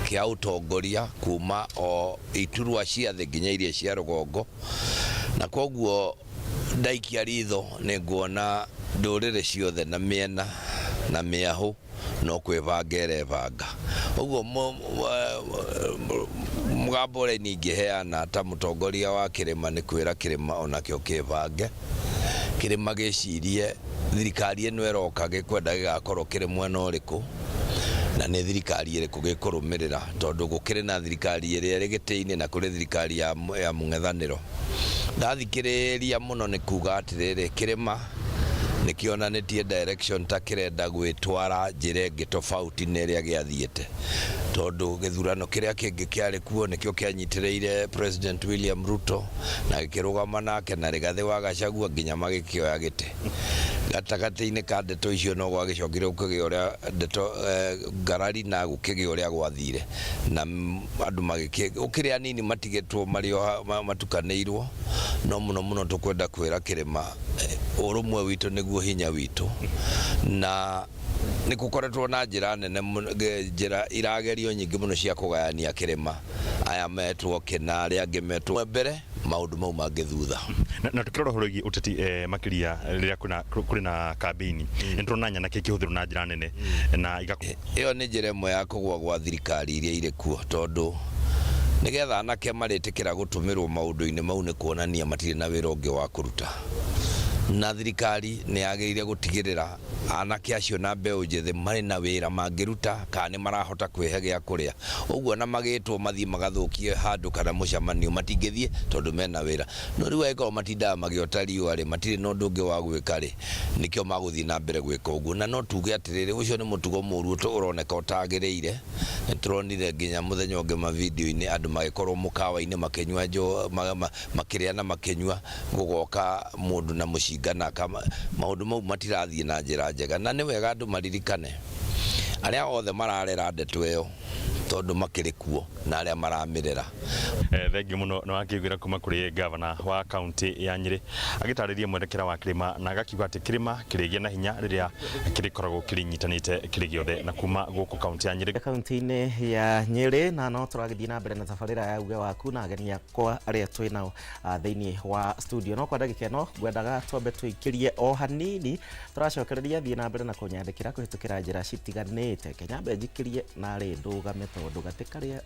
kĩa ũtongoria kuma o iturwa cia thĩ nginya iria cia rũgongo. Na koguo ndaikia ritho nĩ nguona ndũrĩrĩ ciothe na mĩena na mĩahũ no kwĩbanga ĩrebanga. Ũguo mũgambo ũrĩa niĩ ingĩheana ta mũtongoria wa kĩrĩma nĩ kwĩra kĩrĩma onakĩo kĩbange, kĩrĩma gĩcirie thirikari ĩno ĩroka gĩkwenda gĩgakorwo kĩrĩ mwena ũrĩkũ, na nĩ thirikari ĩrĩkũ gĩkũrũmĩrĩra, tondũ gũkĩrĩ na thirikari ĩrĩa ĩrĩ gĩtĩ-inĩ na kũrĩ thirikari ya mũng'ethanĩro. Ndathikĩrĩria mũno nĩ kuga atĩrĩrĩ, kĩrĩma nĩ kĩonanĩtie direction ta kĩrenda gwĩtwara njĩra ĩngĩ tofauti na ĩrĩa gĩathiĩte, tondũ gĩthurano kĩrĩa kĩngĩ kĩarĩ kuo nĩkĩo kĩanyitĩrĩire President William Ruto na gĩkĩrũgama nake na Rigathĩ wa Gachagua nginya magĩkĩoya gĩtĩ. Gatagatĩ-inĩ ka ndeto icio no gwagĩcokire gũkĩgĩa ũrĩa ndeto ngarari na gũkĩgĩa ũrĩa gwathire na andũ magĩkĩ gũkĩrĩ anini matigĩtwo marĩ o matukanĩirwo. No mũno mũno tũkwenda kwĩra kĩrĩma, ũrũmwe witũ nĩguo hinya witũ, na nĩ gũkoretwo na njĩra nene mũno, njĩra iragerio nyingĩ mũno cia kũgayania kĩrĩma, aya metwo kĩna, arĩa angĩ metwo mbere, maũndũ mau mangĩ thutha. Na tukĩrora ũhoro wĩgiĩ ũteti, makĩria rĩrĩa kũrĩ na kambĩini, nĩ tũrona nyanake ikĩhũthĩrwo na njĩra nene na Ĩyo nĩ njĩra ĩmwe ya kũgũa gwa thirikari iria irĩ kuo, tondũ nĩgetha anake marĩtĩkĩra gũtũmĩrwo maũndũ-inĩ mau nĩ kuonania matirĩ na wĩra ũngĩ wa kũruta. Na thirikari nĩ yagĩrĩire gũtigĩrĩra anake acio na mbeũ njĩthĩ marĩ na wĩra mangĩruta kana nĩ marahota kwĩhe gĩa kũrĩa. Ũguo na magĩtwo mathiĩ magathũkie handũ kana mũcemanio, matingĩthiĩ tondũ mena wĩra. No rĩu angĩkorwo matindaga magĩota riũa rĩ, matirĩ na ũndũ ũngĩ wa gwĩka rĩ, nĩkĩo magũthiĩ na mbere gwĩka ũguo. Na no tuge atĩrĩrĩ, ũcio nĩ mũtugo mũru ũroneka ũtagĩrĩire. Nĩ tũronire nginya mũthenya ũngĩ mavideo-inĩ andũ magĩkorwo mũkawa-inĩ makĩnyua makĩrĩa na makĩnyua, gũgoka mũndũ na mũcinga na maũndũ mau matirathiĩ na njĩra njega. Na nĩ wega andũ maririkane arĩa othe mararera ndeto ĩyo, tondũ makĩrĩ kuo na arĩa maramĩrera. Thengiũ mũno. Nĩ wakĩiguĩra kuma kũrĩ gavana wa kaunti ya Nyĩrĩ agĩtarĩria mwerekera wa kĩrĩma na agakiuga atĩ kĩrĩma kĩrĩgĩa na hinya rĩrĩa kĩrĩkoragwo kĩrĩnyitanĩte kĩrĩ gĩothe. Na kuma gũkũ kaunti ya Nyĩrĩ, kaunti-inĩ ya Nyĩrĩ, na no tũragĩthiĩ na mbere na tabarĩra ya uge waku na ageni akwa arĩa twĩ nao thĩinĩ wa studio. No kwa ndagĩka ĩno ngwendaga twambe tũikĩrie o hanini, tũracokereria. Thiĩ na mbere na kũnyandĩkĩra kũhĩtũkĩra njĩra citiganĩte. Kenyambe njikĩrie narĩ ndũgame, tondũ gatĩ karĩa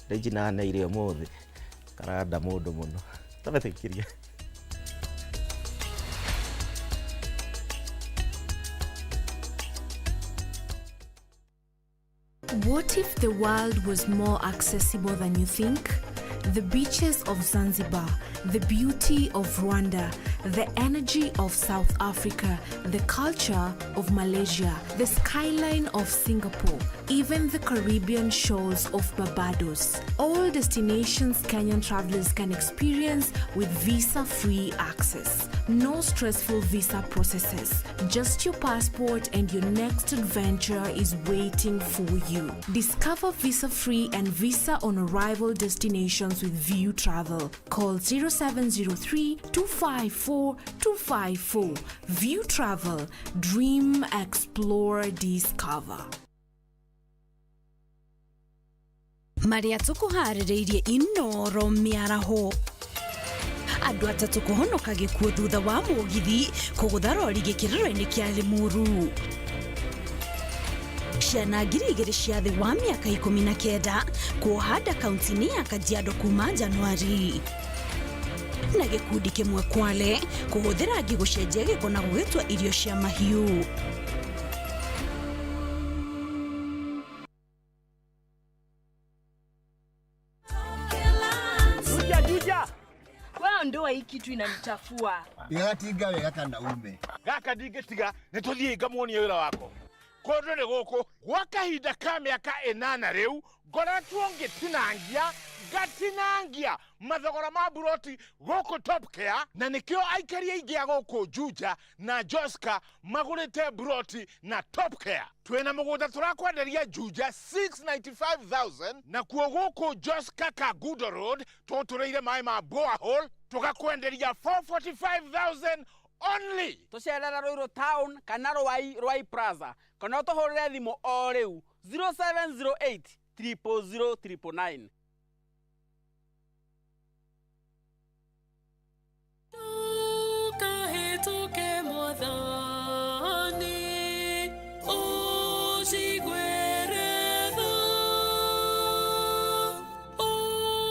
ndĩnjinaneire ũmũthĩ karanda mũndũ mũno. Twambe tũikĩrie. What if the world was more accessible than you think? The beaches of Zanzibar, the beauty of Rwanda, the energy of South Africa, the culture of Malaysia, the skyline of Singapore, even the Caribbean shores of Barbados. All destinations Kenyan travelers can experience with visa free access. No stressful visa processes, just your passport and your next adventure is waiting for you. Discover visa free and visa on arrival destinations with View Travel. Call 0703 254 254. View Travel. Dream, explore, discover. Marĩa tũkũharĩrĩirie Inoro mĩaraho: andũ atatũ kũhonoka gĩkuũ thutha wa mũgithi kũgũtha rori gĩkĩrĩro-inĩ kĩa Limuru. Ciana 2000 cia thĩ wa mĩaka 19 kuoha nda kaunti-inĩ ya Kajiado kuma Januari. Na gĩkundi kĩmwe Kwale kũhũthĩra ngi gũcenjia gĩko na gũgĩtua irio cia mahiũ. Juja, Juja. Wewe ndoa hii kitu inanichafua. Ndigatinga wega kana ume. Gaka ndingĩtiga nĩ tũthiĩ ngamuonie wĩra wako kũndũ nĩ gũkũ gwa kahinda ka mĩaka 8 rĩu ngoretwo ngĩtinangia ngatinangia mathogora ma buroti gũkũ Top Care, na nĩkĩo aikari aingĩ a gũkũ Juja na Joska magũrĩte buroti na Top Care. Twĩna mũgũnda tũrakwenderia Juja 695,000, nakuo gũkũ Joska Kangundo Road tũtũrĩire maĩ ma borehole tũgakwenderia 445,000 only. Tũcerere Ruiru town kana Ruai, Ruai Plaza kana ũtũhũrĩre thimũ o rĩu 0708 000 999. Ndũkahĩtũke Mwathani, ũnjiguĩre tha,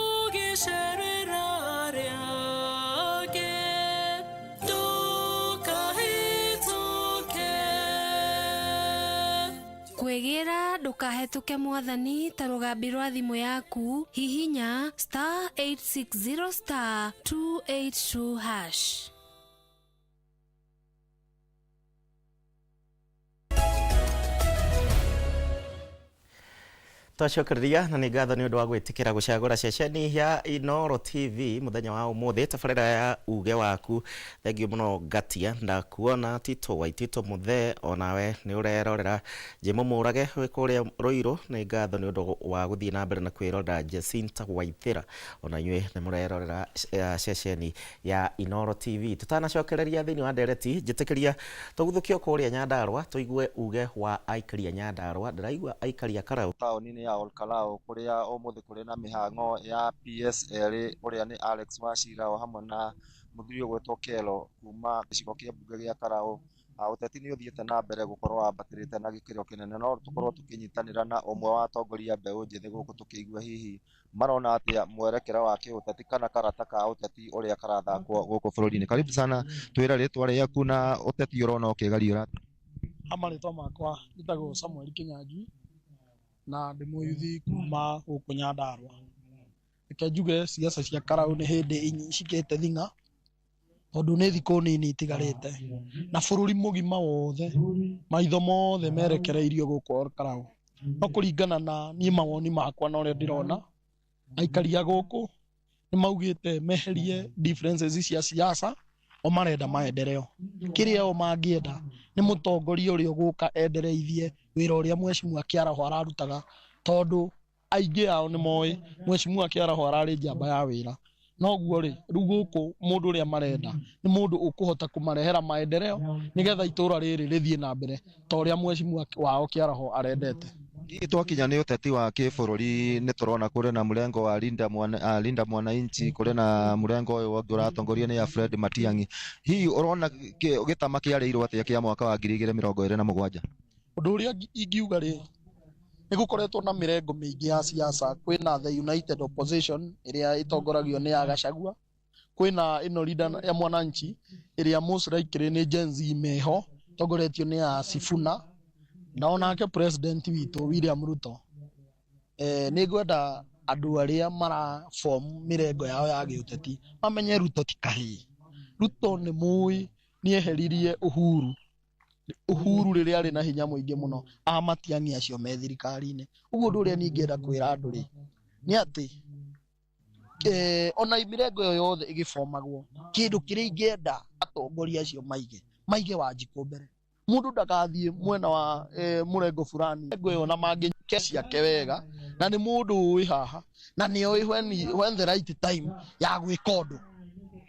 ũgĩcerera arĩa angĩ, ndũkahĩtũke. Kwĩgĩra ndũkahĩtũke Mwathani ta rũgambi rwa thimũ yaku, hihinya star 860 star 282 hash. Twacokereria na nĩ ngatho nĩ ũndũ wa gwĩtĩkĩra gũcagũra ceceni ya Inooro TV mũthenya wa ũmũthĩ, tabarĩra ya uge waku. Thengiũ mũno Ngatia, ndakuona Tito Waitito Mũthee, onawe nĩ ũrerorera. Jĩmũ Mũrage wĩ kũrĩa Ruiru, nĩ ngatho nĩ ũndũ wa gũthiĩ na mbere na kwĩrorera. Jacinta Waithĩra, ona inyuĩ nĩ mũrerorera ceceni ya Inooro TV. Tũtanacokereria thĩinĩ wa ndereti, njĩtĩkĩria tũguthũkio kũrĩa Nyandarũa tũigue uge wa aikari a Nyandarũa. Ndĩraigua aikari a Karau taũni-inĩ ya Olkalou kũrĩa ũmũthĩ kũrĩ na mĩhang'o ya PS erĩ ũrĩa nĩ Alex Wachira o hamwe na mũthuri ũgwĩtwo Kelo kuma gĩcigo kĩa mbunge gĩa Karau. Ũteti nĩ ũthiĩte na mbere gũkorwo wambatĩrĩte na gĩkĩro kĩnene, no tũkorwo tũkĩnyitanĩra na ũmwe wa atongoria mbeũ njĩthĩ gũkũ tũkĩigua hihi marona atĩa mwerekera wa kĩũteti kana karata ka ũteti ũrĩa karathakwo gũkũ bũrũri-inĩ. Karibu sana, twĩre rĩtwa rĩaku na ũteti ũrona ũkĩgariũra. Ha marĩtwa makwa njĩtagwo Samuel Kinyanjui na ndĩ mũyuthi kuma gũkũ Nyandarũa. Reke njuge siasa cia Karau nĩ hĩndĩ cikĩte thing'a tondũ nĩ thikũ nini itigarĩte na bũrũri mũgima wothe maitho mothe merekereirio gũkũ Karau. No kũringana na niĩ mawoni makwa na ũrĩa ndĩrona, aikari a gũkũ nĩ maugĩte meherie differences cia siasa, o marenda maendeleo. Kĩrĩa o mangĩenda nĩ mũtongoria ũrĩa ũgũka endereithie wĩra ũrĩa Mheshimiwa Kĩaraho ararutaga, tondũ aingĩ ao nĩ moĩ Mheshimiwa Kĩaraho ararĩ njamba ya wĩra. Noguo rĩ, rĩu gũkũ mũndũ ũrĩa marenda nĩ mũndũ ũkũhota kũmarehera maendeleo nĩgetha itũra rĩrĩ rĩthiĩ na mbere ta ũrĩa Mheshimiwa wao Kĩaraho arendete. Hihi twakinya nĩ ũteti wa kĩbũrũri nĩ tũrona kũrĩ na mũrengo wa Linda Mwananchi, kũrĩ na mũrengo ũyũ ũngĩ ũratongorio nĩ Fred Matiang'i. Hihi ũrona gĩtama kĩarĩirwo atĩa kĩa mwaka wa 2027? Ũndũ ũrĩa ingiuga rĩ, nĩ gũkoretwo na mĩrengo mĩingĩ ya siasa. Kwĩna the United Opposition ĩrĩa ĩtongoragio nĩ ya Gachagua, kwĩna ĩno Linda ya Mwananchi ĩrĩa most likely nĩ Gen Z meho ĩtongoretio nĩ ya Sifuna, na onake president witũ William Ruto. Nĩ ngwenda andũ arĩa mara form mĩrengo yao ya gĩũteti mamenye Ruto ti kahĩĩ. Ruto nĩ mũĩ nĩ eheririe Uhuru. Uhuru rĩrĩa arĩ na hinya mũingĩ mũno a Matiang'i acio me thirikari-inĩ. Ũguo ũndũ ũrĩa niĩ ingĩenda kwĩra andũ rĩ nĩ atĩ ona mĩrengo ĩyo yothe ĩgĩbomagwo, kĩndũ kĩrĩa ingĩenda atongoria acio maige Wanjikũ mbere. Mũndũ ndagathiĩ mwena wa mũrengo fulani mĩrengo ĩyo na mangĩ ciake wega, na nĩ mũndũ ũĩ haha na nĩ oĩ when the right time ya gwĩka ũndũ.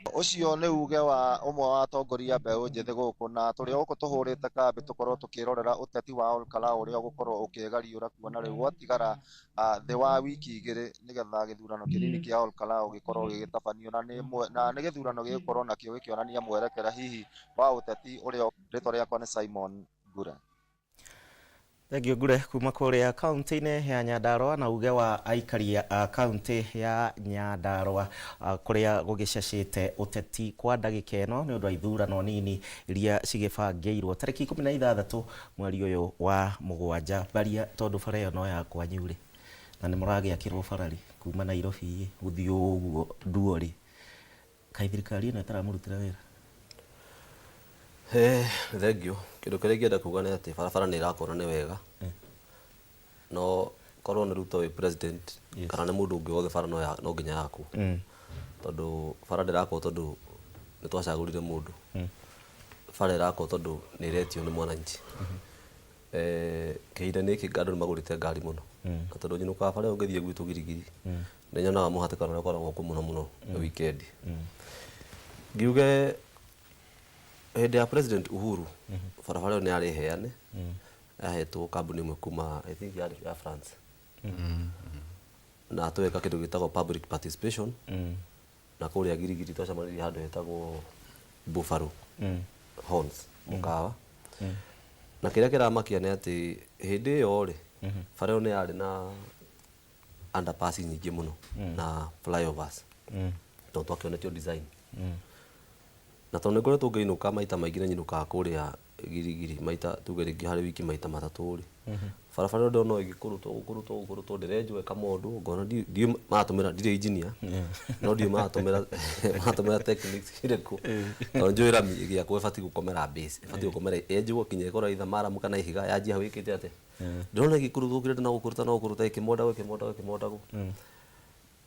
Ũcio nĩ uge wa ũmwe wa atongoria mbeũ njĩthĩ gũkũ, na tũrĩ o gũkũ tũhũrĩte kambĩ tũkorwo tũkĩrorera ũteti wa Olkalou ũrĩa ũgũkorwo ũkĩgariũra, kuona rĩu gwatigara thĩ wa wiki 2 nĩgetha gĩthurano kĩnini kĩa Olkalou gĩkorwo gĩgĩtabanio, na nĩ gĩthurano gĩgũkorwo nakĩo gĩkĩonania mwerekera hihi wa ũteti ũrĩa. Rĩtwa rĩakwa nĩ Simon Ngure. Thengiũ Ngure kuma kũrĩa kaunti-inĩ ya Nyandarũa na uge wa aikari a kaunti ya Nyandarũa kũrĩa gũgĩcacĩte ũteti kwa ndagĩka ĩno nĩ ũndũ wa ithurano nini iria cigĩbangĩirwo tarĩki 16 mweri ũyũ wa mũgwanja. Baria tondũ bara ĩyo no ya kwanyu rĩ, na nĩ mũragĩakĩrwo barari kuma Nairobi gũthiĩ ũguo Nduori, kaĩ thirikari ĩno ĩtaramũrutĩra wĩra? Thengiũ. Kĩndũ kĩrĩa ingĩenda kuga nĩ atĩ barabara nĩ ĩrakwo na nĩ wega, no korwo nĩ Ruto wĩ president kana nĩ mũndũ ũngĩ wothe, bara no nginya yakwo, tondũ bara ndĩrakwo tondũ nĩ twacagũrire mũndũ, bara ĩrakwo tondũ nĩ ĩretio nĩ mwananchi. Kĩhinda-inĩ gĩkĩ andũ nĩ magũrĩte ngari mũno, na tondũ nyinũkaga bara ĩyo ngĩthiĩ gwitũ Girigiri, nĩ nyonaga mũhatĩkano ũrĩa ũkoragwo kuo mũno mũno weekend. Ngiuge hĩndĩ ya President Uhuru barabara ĩyo nĩ yarĩ heane, yahetwo kambuni ĩmwe kuma, I think, yarĩ ya France, na tweka kĩndũ gĩtagwo public participation, na kũrĩa Girigiri twacemanirie handũ hetagwo Buffalo Horns mũkawa. Na kĩrĩa kĩramakia nĩ atĩ hĩndĩ ĩyo rĩ, bara ĩyo nĩ yarĩ na underpass nyingĩ mũno na flyovers, tondũ twakĩonetio design. Na tondũ nĩ ngoretwo ngĩinũka maita maingĩ, na nyinũkaga kũrĩa Girigiri maita, tuge rĩngĩ harĩ wiki maita matatũ rĩ, barabara ĩyo ndona ĩgĩkũrũtwo gũkũrũtwo gũkũrũtwo, ndĩrenjwo ĩkamondwo, ngona ndiũĩ maratũmĩra, ndirĩ engineer, no ndiũĩ maratũmĩra techniques irĩkũ, tondũ njũĩ rami ĩgĩakwo ĩbatiĩ gũkomera base, ĩbatiĩ gũkomera yenjwo kinya ĩkorwo either maramu kana ihiga, yanjia hau ĩkĩte atĩa. Ndĩrona ĩgĩkũrũtwo kĩrĩa na gũkũrũta na gũkũrũta, ĩkĩmondagwo ĩkĩmondagwo ĩkĩmondagwo.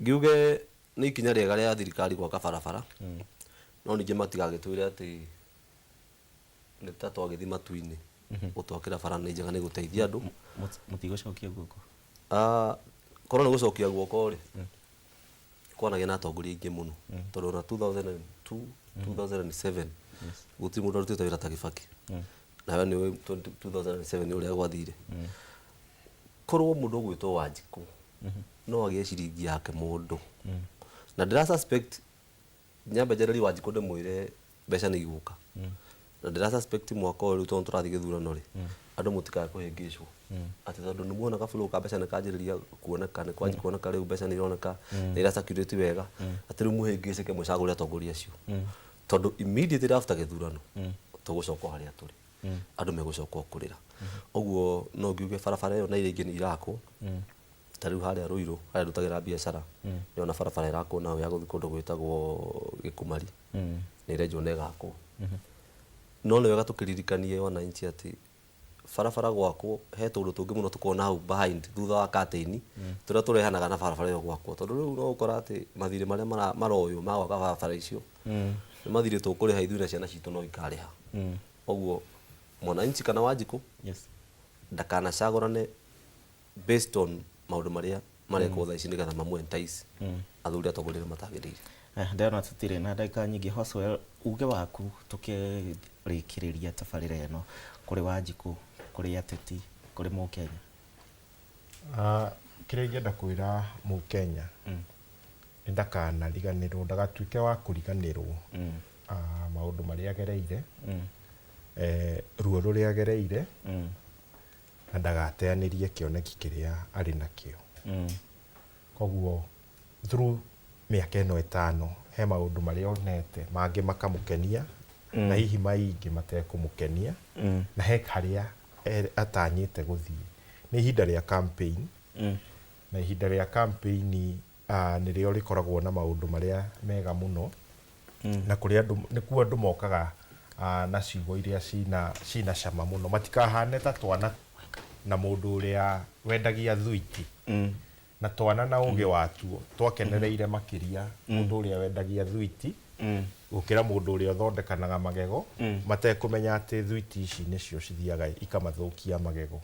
Ngiuge nĩ ikinya rĩega rĩa thirikari gwaka barabara, no ningĩ matigagĩtwĩre atĩ nĩ ta twagĩthiĩ matu-inĩ gũtwakĩra bara. Nĩ njega, nĩ gũteithia andũ. Mũtigũcokia guoko? Korwo nĩ gũcokia guoko rĩ, kwanagĩa na atongoria aingĩ mũno, tondũ ona 2002, 2007 gũtirĩ mũndũ arutĩte wĩra ta Kibaki, nawe nĩ ũĩ 2007 ũrĩa gwathire. Korwo mũndũ ũgwĩtwo Wanjikũ no agĩe ciringi yake mũndũ, na ndĩra suspect, nyambe njarĩrie Wanjikũ ndĩmwĩre mbeca nĩ igũka, na ndĩra suspect mwaka ũyũ rĩu tondũ tũrathiĩ gĩthurano rĩ, andũ mũtikae kũhĩngĩcwo atĩ tondũ nĩ muona kabũrũ ka mbeca nĩ kanjĩrĩria kuoneka, nĩ kwanjia kuoneka rĩu, mbeca nĩ ironeka, nĩ ira circulate wega, atĩ rĩu mũhĩngĩcĩke mũcagũre atongoria acio, tondũ immediately after gĩthurano tũgũcoka o harĩa tũrĩ, andũ megũcoka o kũrĩra. Ũguo no ngiuge barabara ĩyo na iria ingĩ nĩ irakwo, ta rĩu harĩa Ruiru harĩa ndutagĩra biacara, nĩona barabara ĩrakwo nayo ya gũthiĩ kũndũ gwĩtagwo Gĩkumari, nĩ ĩrenjwo na ĩgakwo. No nĩ wega tũkĩririkanie wananchi atĩ barabara gwakwo he tũndũ tũngĩ mũno tũkoragwo hau behind, thutha wa curtain, tũrĩa tũrehanaga na barabara ĩyo gwakwo, tondũ rĩu no ũkora atĩ mathirĩ marĩa maroywo ma gwaka barabara icio nĩ mathirĩ tũkũrĩha ithuĩ na ciana citũ no ikarĩha. Ũguo mwananchi kana Wanjikũ ndakanacagũrane based on maũndũ marĩa marekwo thaa ici nĩgetha mamũ entice athuri atongoria arĩa matagĩrĩire. Ndĩrona tũtirĩ na ndagĩka nyingĩ. Hoswell, uge waku tũkĩrĩkĩrĩria tabarĩra ĩno, kũrĩ Wanjikũ, kũrĩ ateti, kũrĩ mũkenya. Kĩrĩa ingĩenda kwĩra mũkenya nĩ ndakanariganĩrwo, ndagatuĩke wa kũriganĩrwo maũndũ marĩa agereire, ruo rũrĩa agereire, na ndagateanĩrie kĩoneki kĩrĩa arĩ nakĩo. Koguo through mĩaka ĩno 5 he maũndũ marĩa onete mangĩ makamũkenia na hihi maingĩ matekũmũkenia, na he harĩa atanyĩte gũthiĩ. Nĩ ihinda rĩa campaign, na ihinda rĩa campaign nĩrĩo rĩkoragwo na maũndũ marĩa mega mũno, na kũrĩa andũ nĩkuo andũ mokaga na ciugo iria cina cama mũno. Matikahane ta twana na mũndũ ũrĩa wendagia thwiti, na twana na ũgĩ watuo twakenereire makĩria mũndũ ũrĩa wendagia thwiti gũkĩra mũndũ ũrĩa ũthondekanaga magego, matekũmenya atĩ thwiti ici nĩcio cithiaga ikamathũkia magego.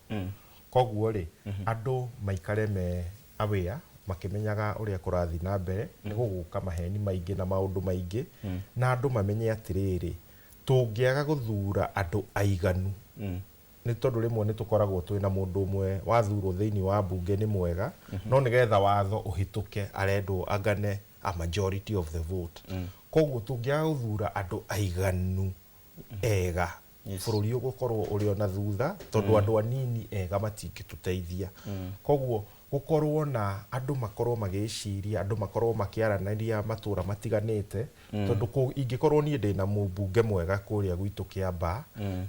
Koguo rĩ, andũ maikare me aware, makĩmenyaga ũrĩa kũrathiĩ na mbere. Nĩ gũgũka maheni maingĩ na maũndũ maingĩ, na andũ mamenye atĩrĩrĩ, tũngĩaga gũthura andũ aiganu, nĩ tondũ rĩmwe nĩ tũkoragwo twĩna mũndũ ũmwe wathurwo thĩinĩ wa mbunge nĩ mwega, no nĩgetha watho ũhĩtũke arendwo angane a majority of the vote. Koguo tũngĩaga gũthura andũ aiganu ega Bũrũri ũgũkorwo ũrĩ ona thutha tondũ andũ anini ega matingĩtũteithia. Koguo gũkorwo na andũ makorwo magĩciria, andũ makorwo makĩaranĩria matũra matiganĩte, tondũ ingĩkorwo niĩ ndĩna mũmbunge mwega kũrĩa gwitũ Kĩambaa,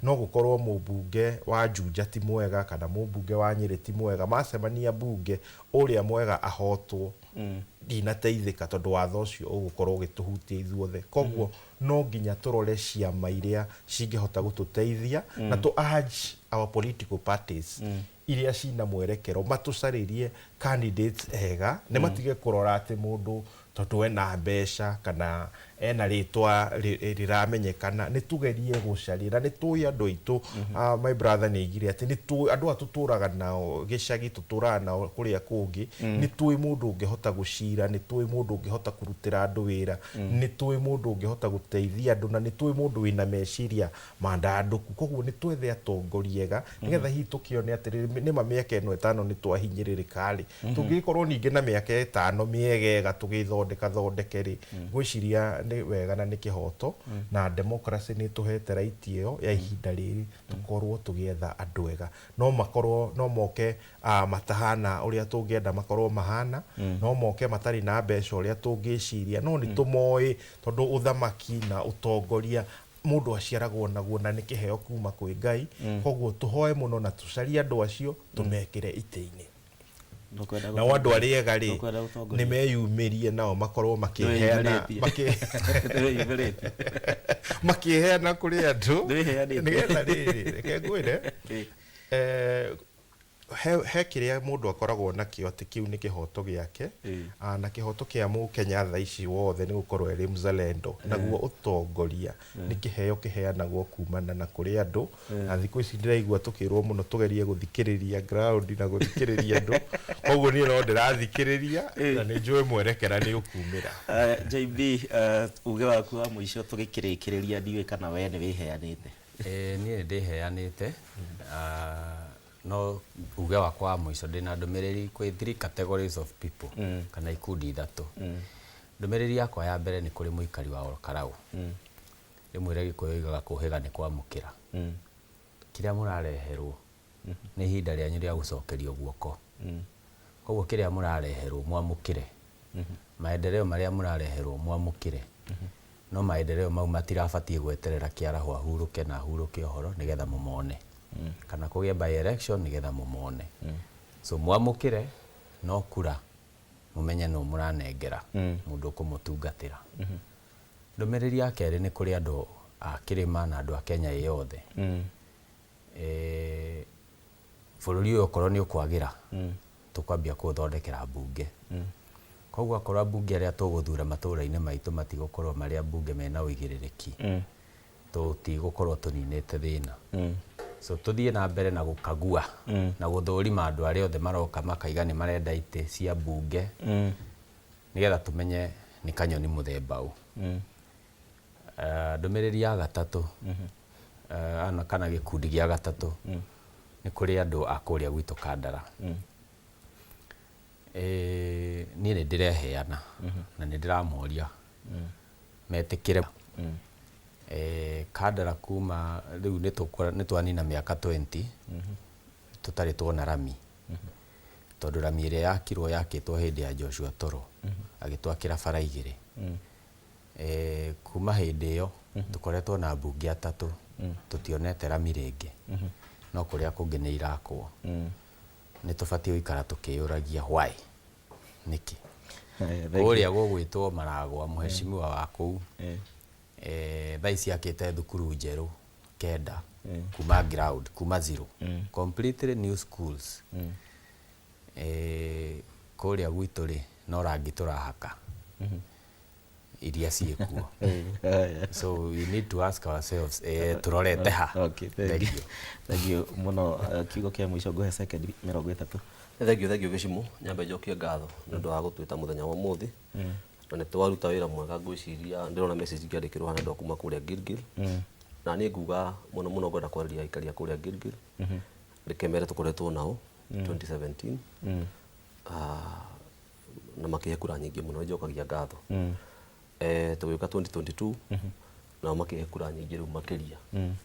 no gũkorwo mũmbunge wa Juja ti mwega kana mũmbunge wa Nyĩrĩ ti mwega, macemania mbunge ũrĩa mwega ahotwo, ndinateithĩka tondũ watho ũcio ũgũkorwo ũgĩtũhutia ithuothe. Koguo no nginya tũrore ciama iria cingĩhota gũtũteithia na tũ urge our political parties iria cina mwerekero matũcarĩrie candidates ega, nĩ matige kũrora atĩ mũndũ tondũ ena mbeca kana ena rĩtwa rĩramenyekana. Nĩ tũgerie gũcaria na nĩ tũĩ andũ aitũ. My brother nĩ aigire atĩ nĩ tũĩ andũ aya tũtũraga nao gĩcagi, tũtũraga nao kũrĩa kũngĩ. Nĩ tũĩ mũndũ ũngĩhota gũcira, nĩ tũĩ mũndũ ũngĩhota kũrutĩra andũ wĩra, nĩ tũĩ mũndũ ũngĩhota gũteithia andũ, na nĩ tũĩ mũndũ wĩna meciria mandandũku. Koguo nĩ twethe atongoria ega nĩgetha hihi tũkĩone atĩrĩrĩ, nĩma mĩaka ĩno 5 nĩ twahinyĩrĩrĩka rĩ, tũngĩgĩkorwo ningĩ na mĩaka 5 mĩegega tũgĩthondeka thondeke rĩ, ngwĩciria nĩ wega na nĩ kĩhoto, na democracy nĩ ĩtũhete right ĩyo ya ihinda rĩrĩ tũkorwo tũgĩetha andũ ega. No makorwo no moke matahana ũrĩa tũngĩenda makorwo mahana, no moke matarĩ na mbeca ũrĩa tũngĩciria, no nĩ tũmoĩ tondũ ũthamaki na ũtongoria mũndũ aciaragwo naguo na nĩ kĩheo kuma kwĩ Ngai. Koguo tũhoe mũno na tũcarie andũ acio tũmekĩre itĩ-inĩ. Nao andũ arĩa ega rĩ, nĩ meyumĩrie nao makorwo makĩheana makĩheana kũrĩ andũ nĩgetha rĩrĩ, reke ngwĩre, he kĩrĩa mũndũ akoragwo nakĩo atĩ kĩu nĩ kĩhoto gĩake, na kĩhoto kĩa mũkenya thaa ici wothe nĩ gũkorwo erĩ mzalendo. Naguo ũtongoria nĩ kĩheo kĩheanagwo kumana na kũrĩ andũ, na thikũ ici ndĩraigua tũkĩrwo mũno tũgerie gũthikĩrĩria ground na gũthikĩrĩria andũ. Koguo niĩ no ndĩrathikĩrĩria na nĩ njũĩ mwerekera nĩ ũkumĩra. JB, uge waku wa mũico tũgĩkĩrĩkĩrĩria, ndiũĩ kana we nĩ wĩheanĩte. Niĩ nĩ ndĩheanĩte, no uge wakwa wa mũico ndĩna ndũmĩrĩri kwĩ three categories of people, kana ikundi ithatũ. Ndũmĩrĩri yakwa ya mbere nĩ kũrĩ mũikari wa Olkarau. Rĩmwe Gĩkũyũ oigaga kũhĩga nĩ kwamũkĩra. Kĩrĩa mũrareherwo nĩ ihinda rĩanyu rĩa gũcokerio guoko. Koguo kĩrĩa mũrareherwo mwamũkĩre, maendeleo marĩa mũrareherwo mwamũkĩre, no maendeleo mau matirabatiĩ gweterera kĩaraho ahurũke na ahurũke ũhoro nĩgetha mũmone, kana kũgĩe by election nĩgetha mũmone. So mwamũkĩre, no kura mũmenye nũ mũranengera, mũndũ ũkũmũtungatĩra. Ndũmĩrĩri ya kerĩ nĩ kũrĩ andũ a kĩrĩma na andũ a Kenya ĩ yothe. Bũrũri ũyũ okorwo nĩ ũkwagĩra, tũkwambia kũũthondekera mbunge. Koguo akorwo ambunge arĩa tũgũthura matũũra-inĩ maitũ matigũkorwo marĩ ambunge mena ũigĩrĩrĩki, tũtigũkorwo tũninĩte thĩna. So tũthiĩ na mbere na gũkagua na gũthũrima andũ arĩa othe maroka makaiga nĩ marenda itĩ cia mbunge, nĩgetha tũmenye nĩ kanyoni mũthemba ũ. Ndũmĩrĩri ya gatatũ, kana gĩkundi gĩa gatatũ, nĩ kũrĩ andũ a kũrĩa gwitũ Kandara. Niĩ nĩ ndĩreheana na nĩ ndĩramoria metĩkĩre. Kandara kuma rĩu nĩ twanina mĩaka 20 tũtarĩ tuona rami, tondũ rami ĩrĩa yakirwo yakĩtwo hĩndĩ ya Joshua Toro agĩtwakĩra bara 2. Kuma hĩndĩ ĩyo tũkoretwo na mbunge atatũ, tũtionete rami rĩngĩ, no kũrĩa kũngĩ nĩ irakwo. Nĩ tũbatiĩ gũikara tũkĩyũragia why, nĩkĩ kũrĩa gũgwĩtwo Maragwa mũheshimiwa wa kũu, thaa ici akĩte thukuru njerũ 9 kuma ground, kuma zero, completely new schools. Kũrĩa gwitũ rĩ, no rangi tũrahaka iria ciĩkuo. So we need to ask ourselves, tũrorete ha? Okay, thank you. Thank you mũno. Kiugo kĩa mũico ngũhe second 30. Thank you, thank you Gĩcimũ. Nyambe njokie ngatho nĩ ũndũ wa gũtwĩta mũthenya wa ũmũthĩ. Na nĩ twaruta wĩra mwega, ngwĩciria ndĩrona message ngĩandĩkĩrwo hana andũ a kuma kũrĩa Gilgil. Na niĩ nguga mũno mũno ngwenda kwarĩria aikari a kũrĩa Gilgil. Reke mere tũkoretwo nao 2017. Na makĩhe kura nyingĩ mũno, njokagia ngatho. Tũgĩũka 2022, Nao makĩhe kura nyingĩ rĩu makĩria.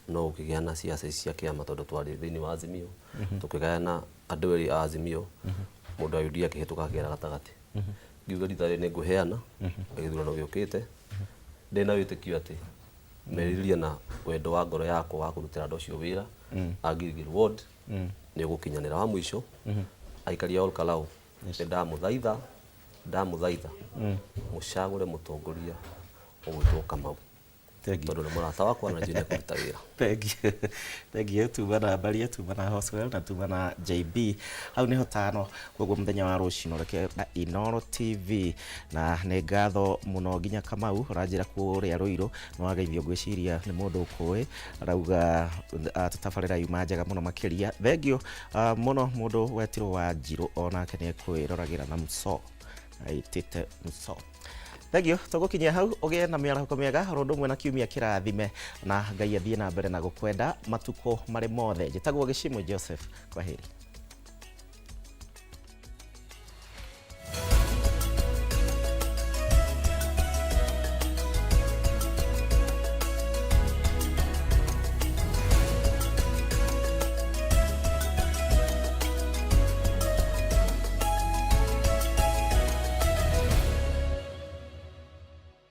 No ũkĩgĩa na ciaca ici cia kĩama tondũ twarĩ thĩinĩ wa Azimio. Tũkĩgayana andũ erĩ a Azimio. Mũndũ wa UDA akĩhĩtũka akĩgera gatagatĩ. Ngiuga rita rĩrĩ nĩngũheana gĩthurano gĩũkĩte ndĩna wĩtĩkio atĩ merirĩria na wendo wa ngoro yakwa wa kũrutĩra andũ acio wĩra a Gilgil Ward nĩ ũgũkinyanĩra. Wa mũico, aikari a Olkalau, nĩ ndamũthaitha, ndamũthaitha mũcagũre mũtongoria ũgwĩtwo Kamau tondũ nĩ mũrata wakwa na njũĩ nĩ ekũruta wĩra. Thengiũ, thengiũ. Tuma na Mbaria, tuma na Hoswell na tuma na JB, hau niho tano. Koguo muthenya wa rũcinũ reke na Inooro TV, na nĩ ngatho mũno nginya Kamau ũranjĩra kũrĩa Rũirũ nĩ wageithio, ngwĩciria nĩ mũndũ ũkũĩ, arauga tabarĩra yuma njega mũno makĩria. Thengiũ mũno mũndũ wetirwo wa Njirũ, onake nĩ ekwĩroragĩra na mso aitĩte mso. Thengiũ, tũgũkinyia hau. Ũgĩe na mĩarahũko mĩega oro ũndũ ũmwe na kiumia kĩrathime, na Ngai athiĩ na mbere na gũkwenda matukũ marĩ mothe. Njĩtagwo Gĩcimũ Joseph, kwaheri.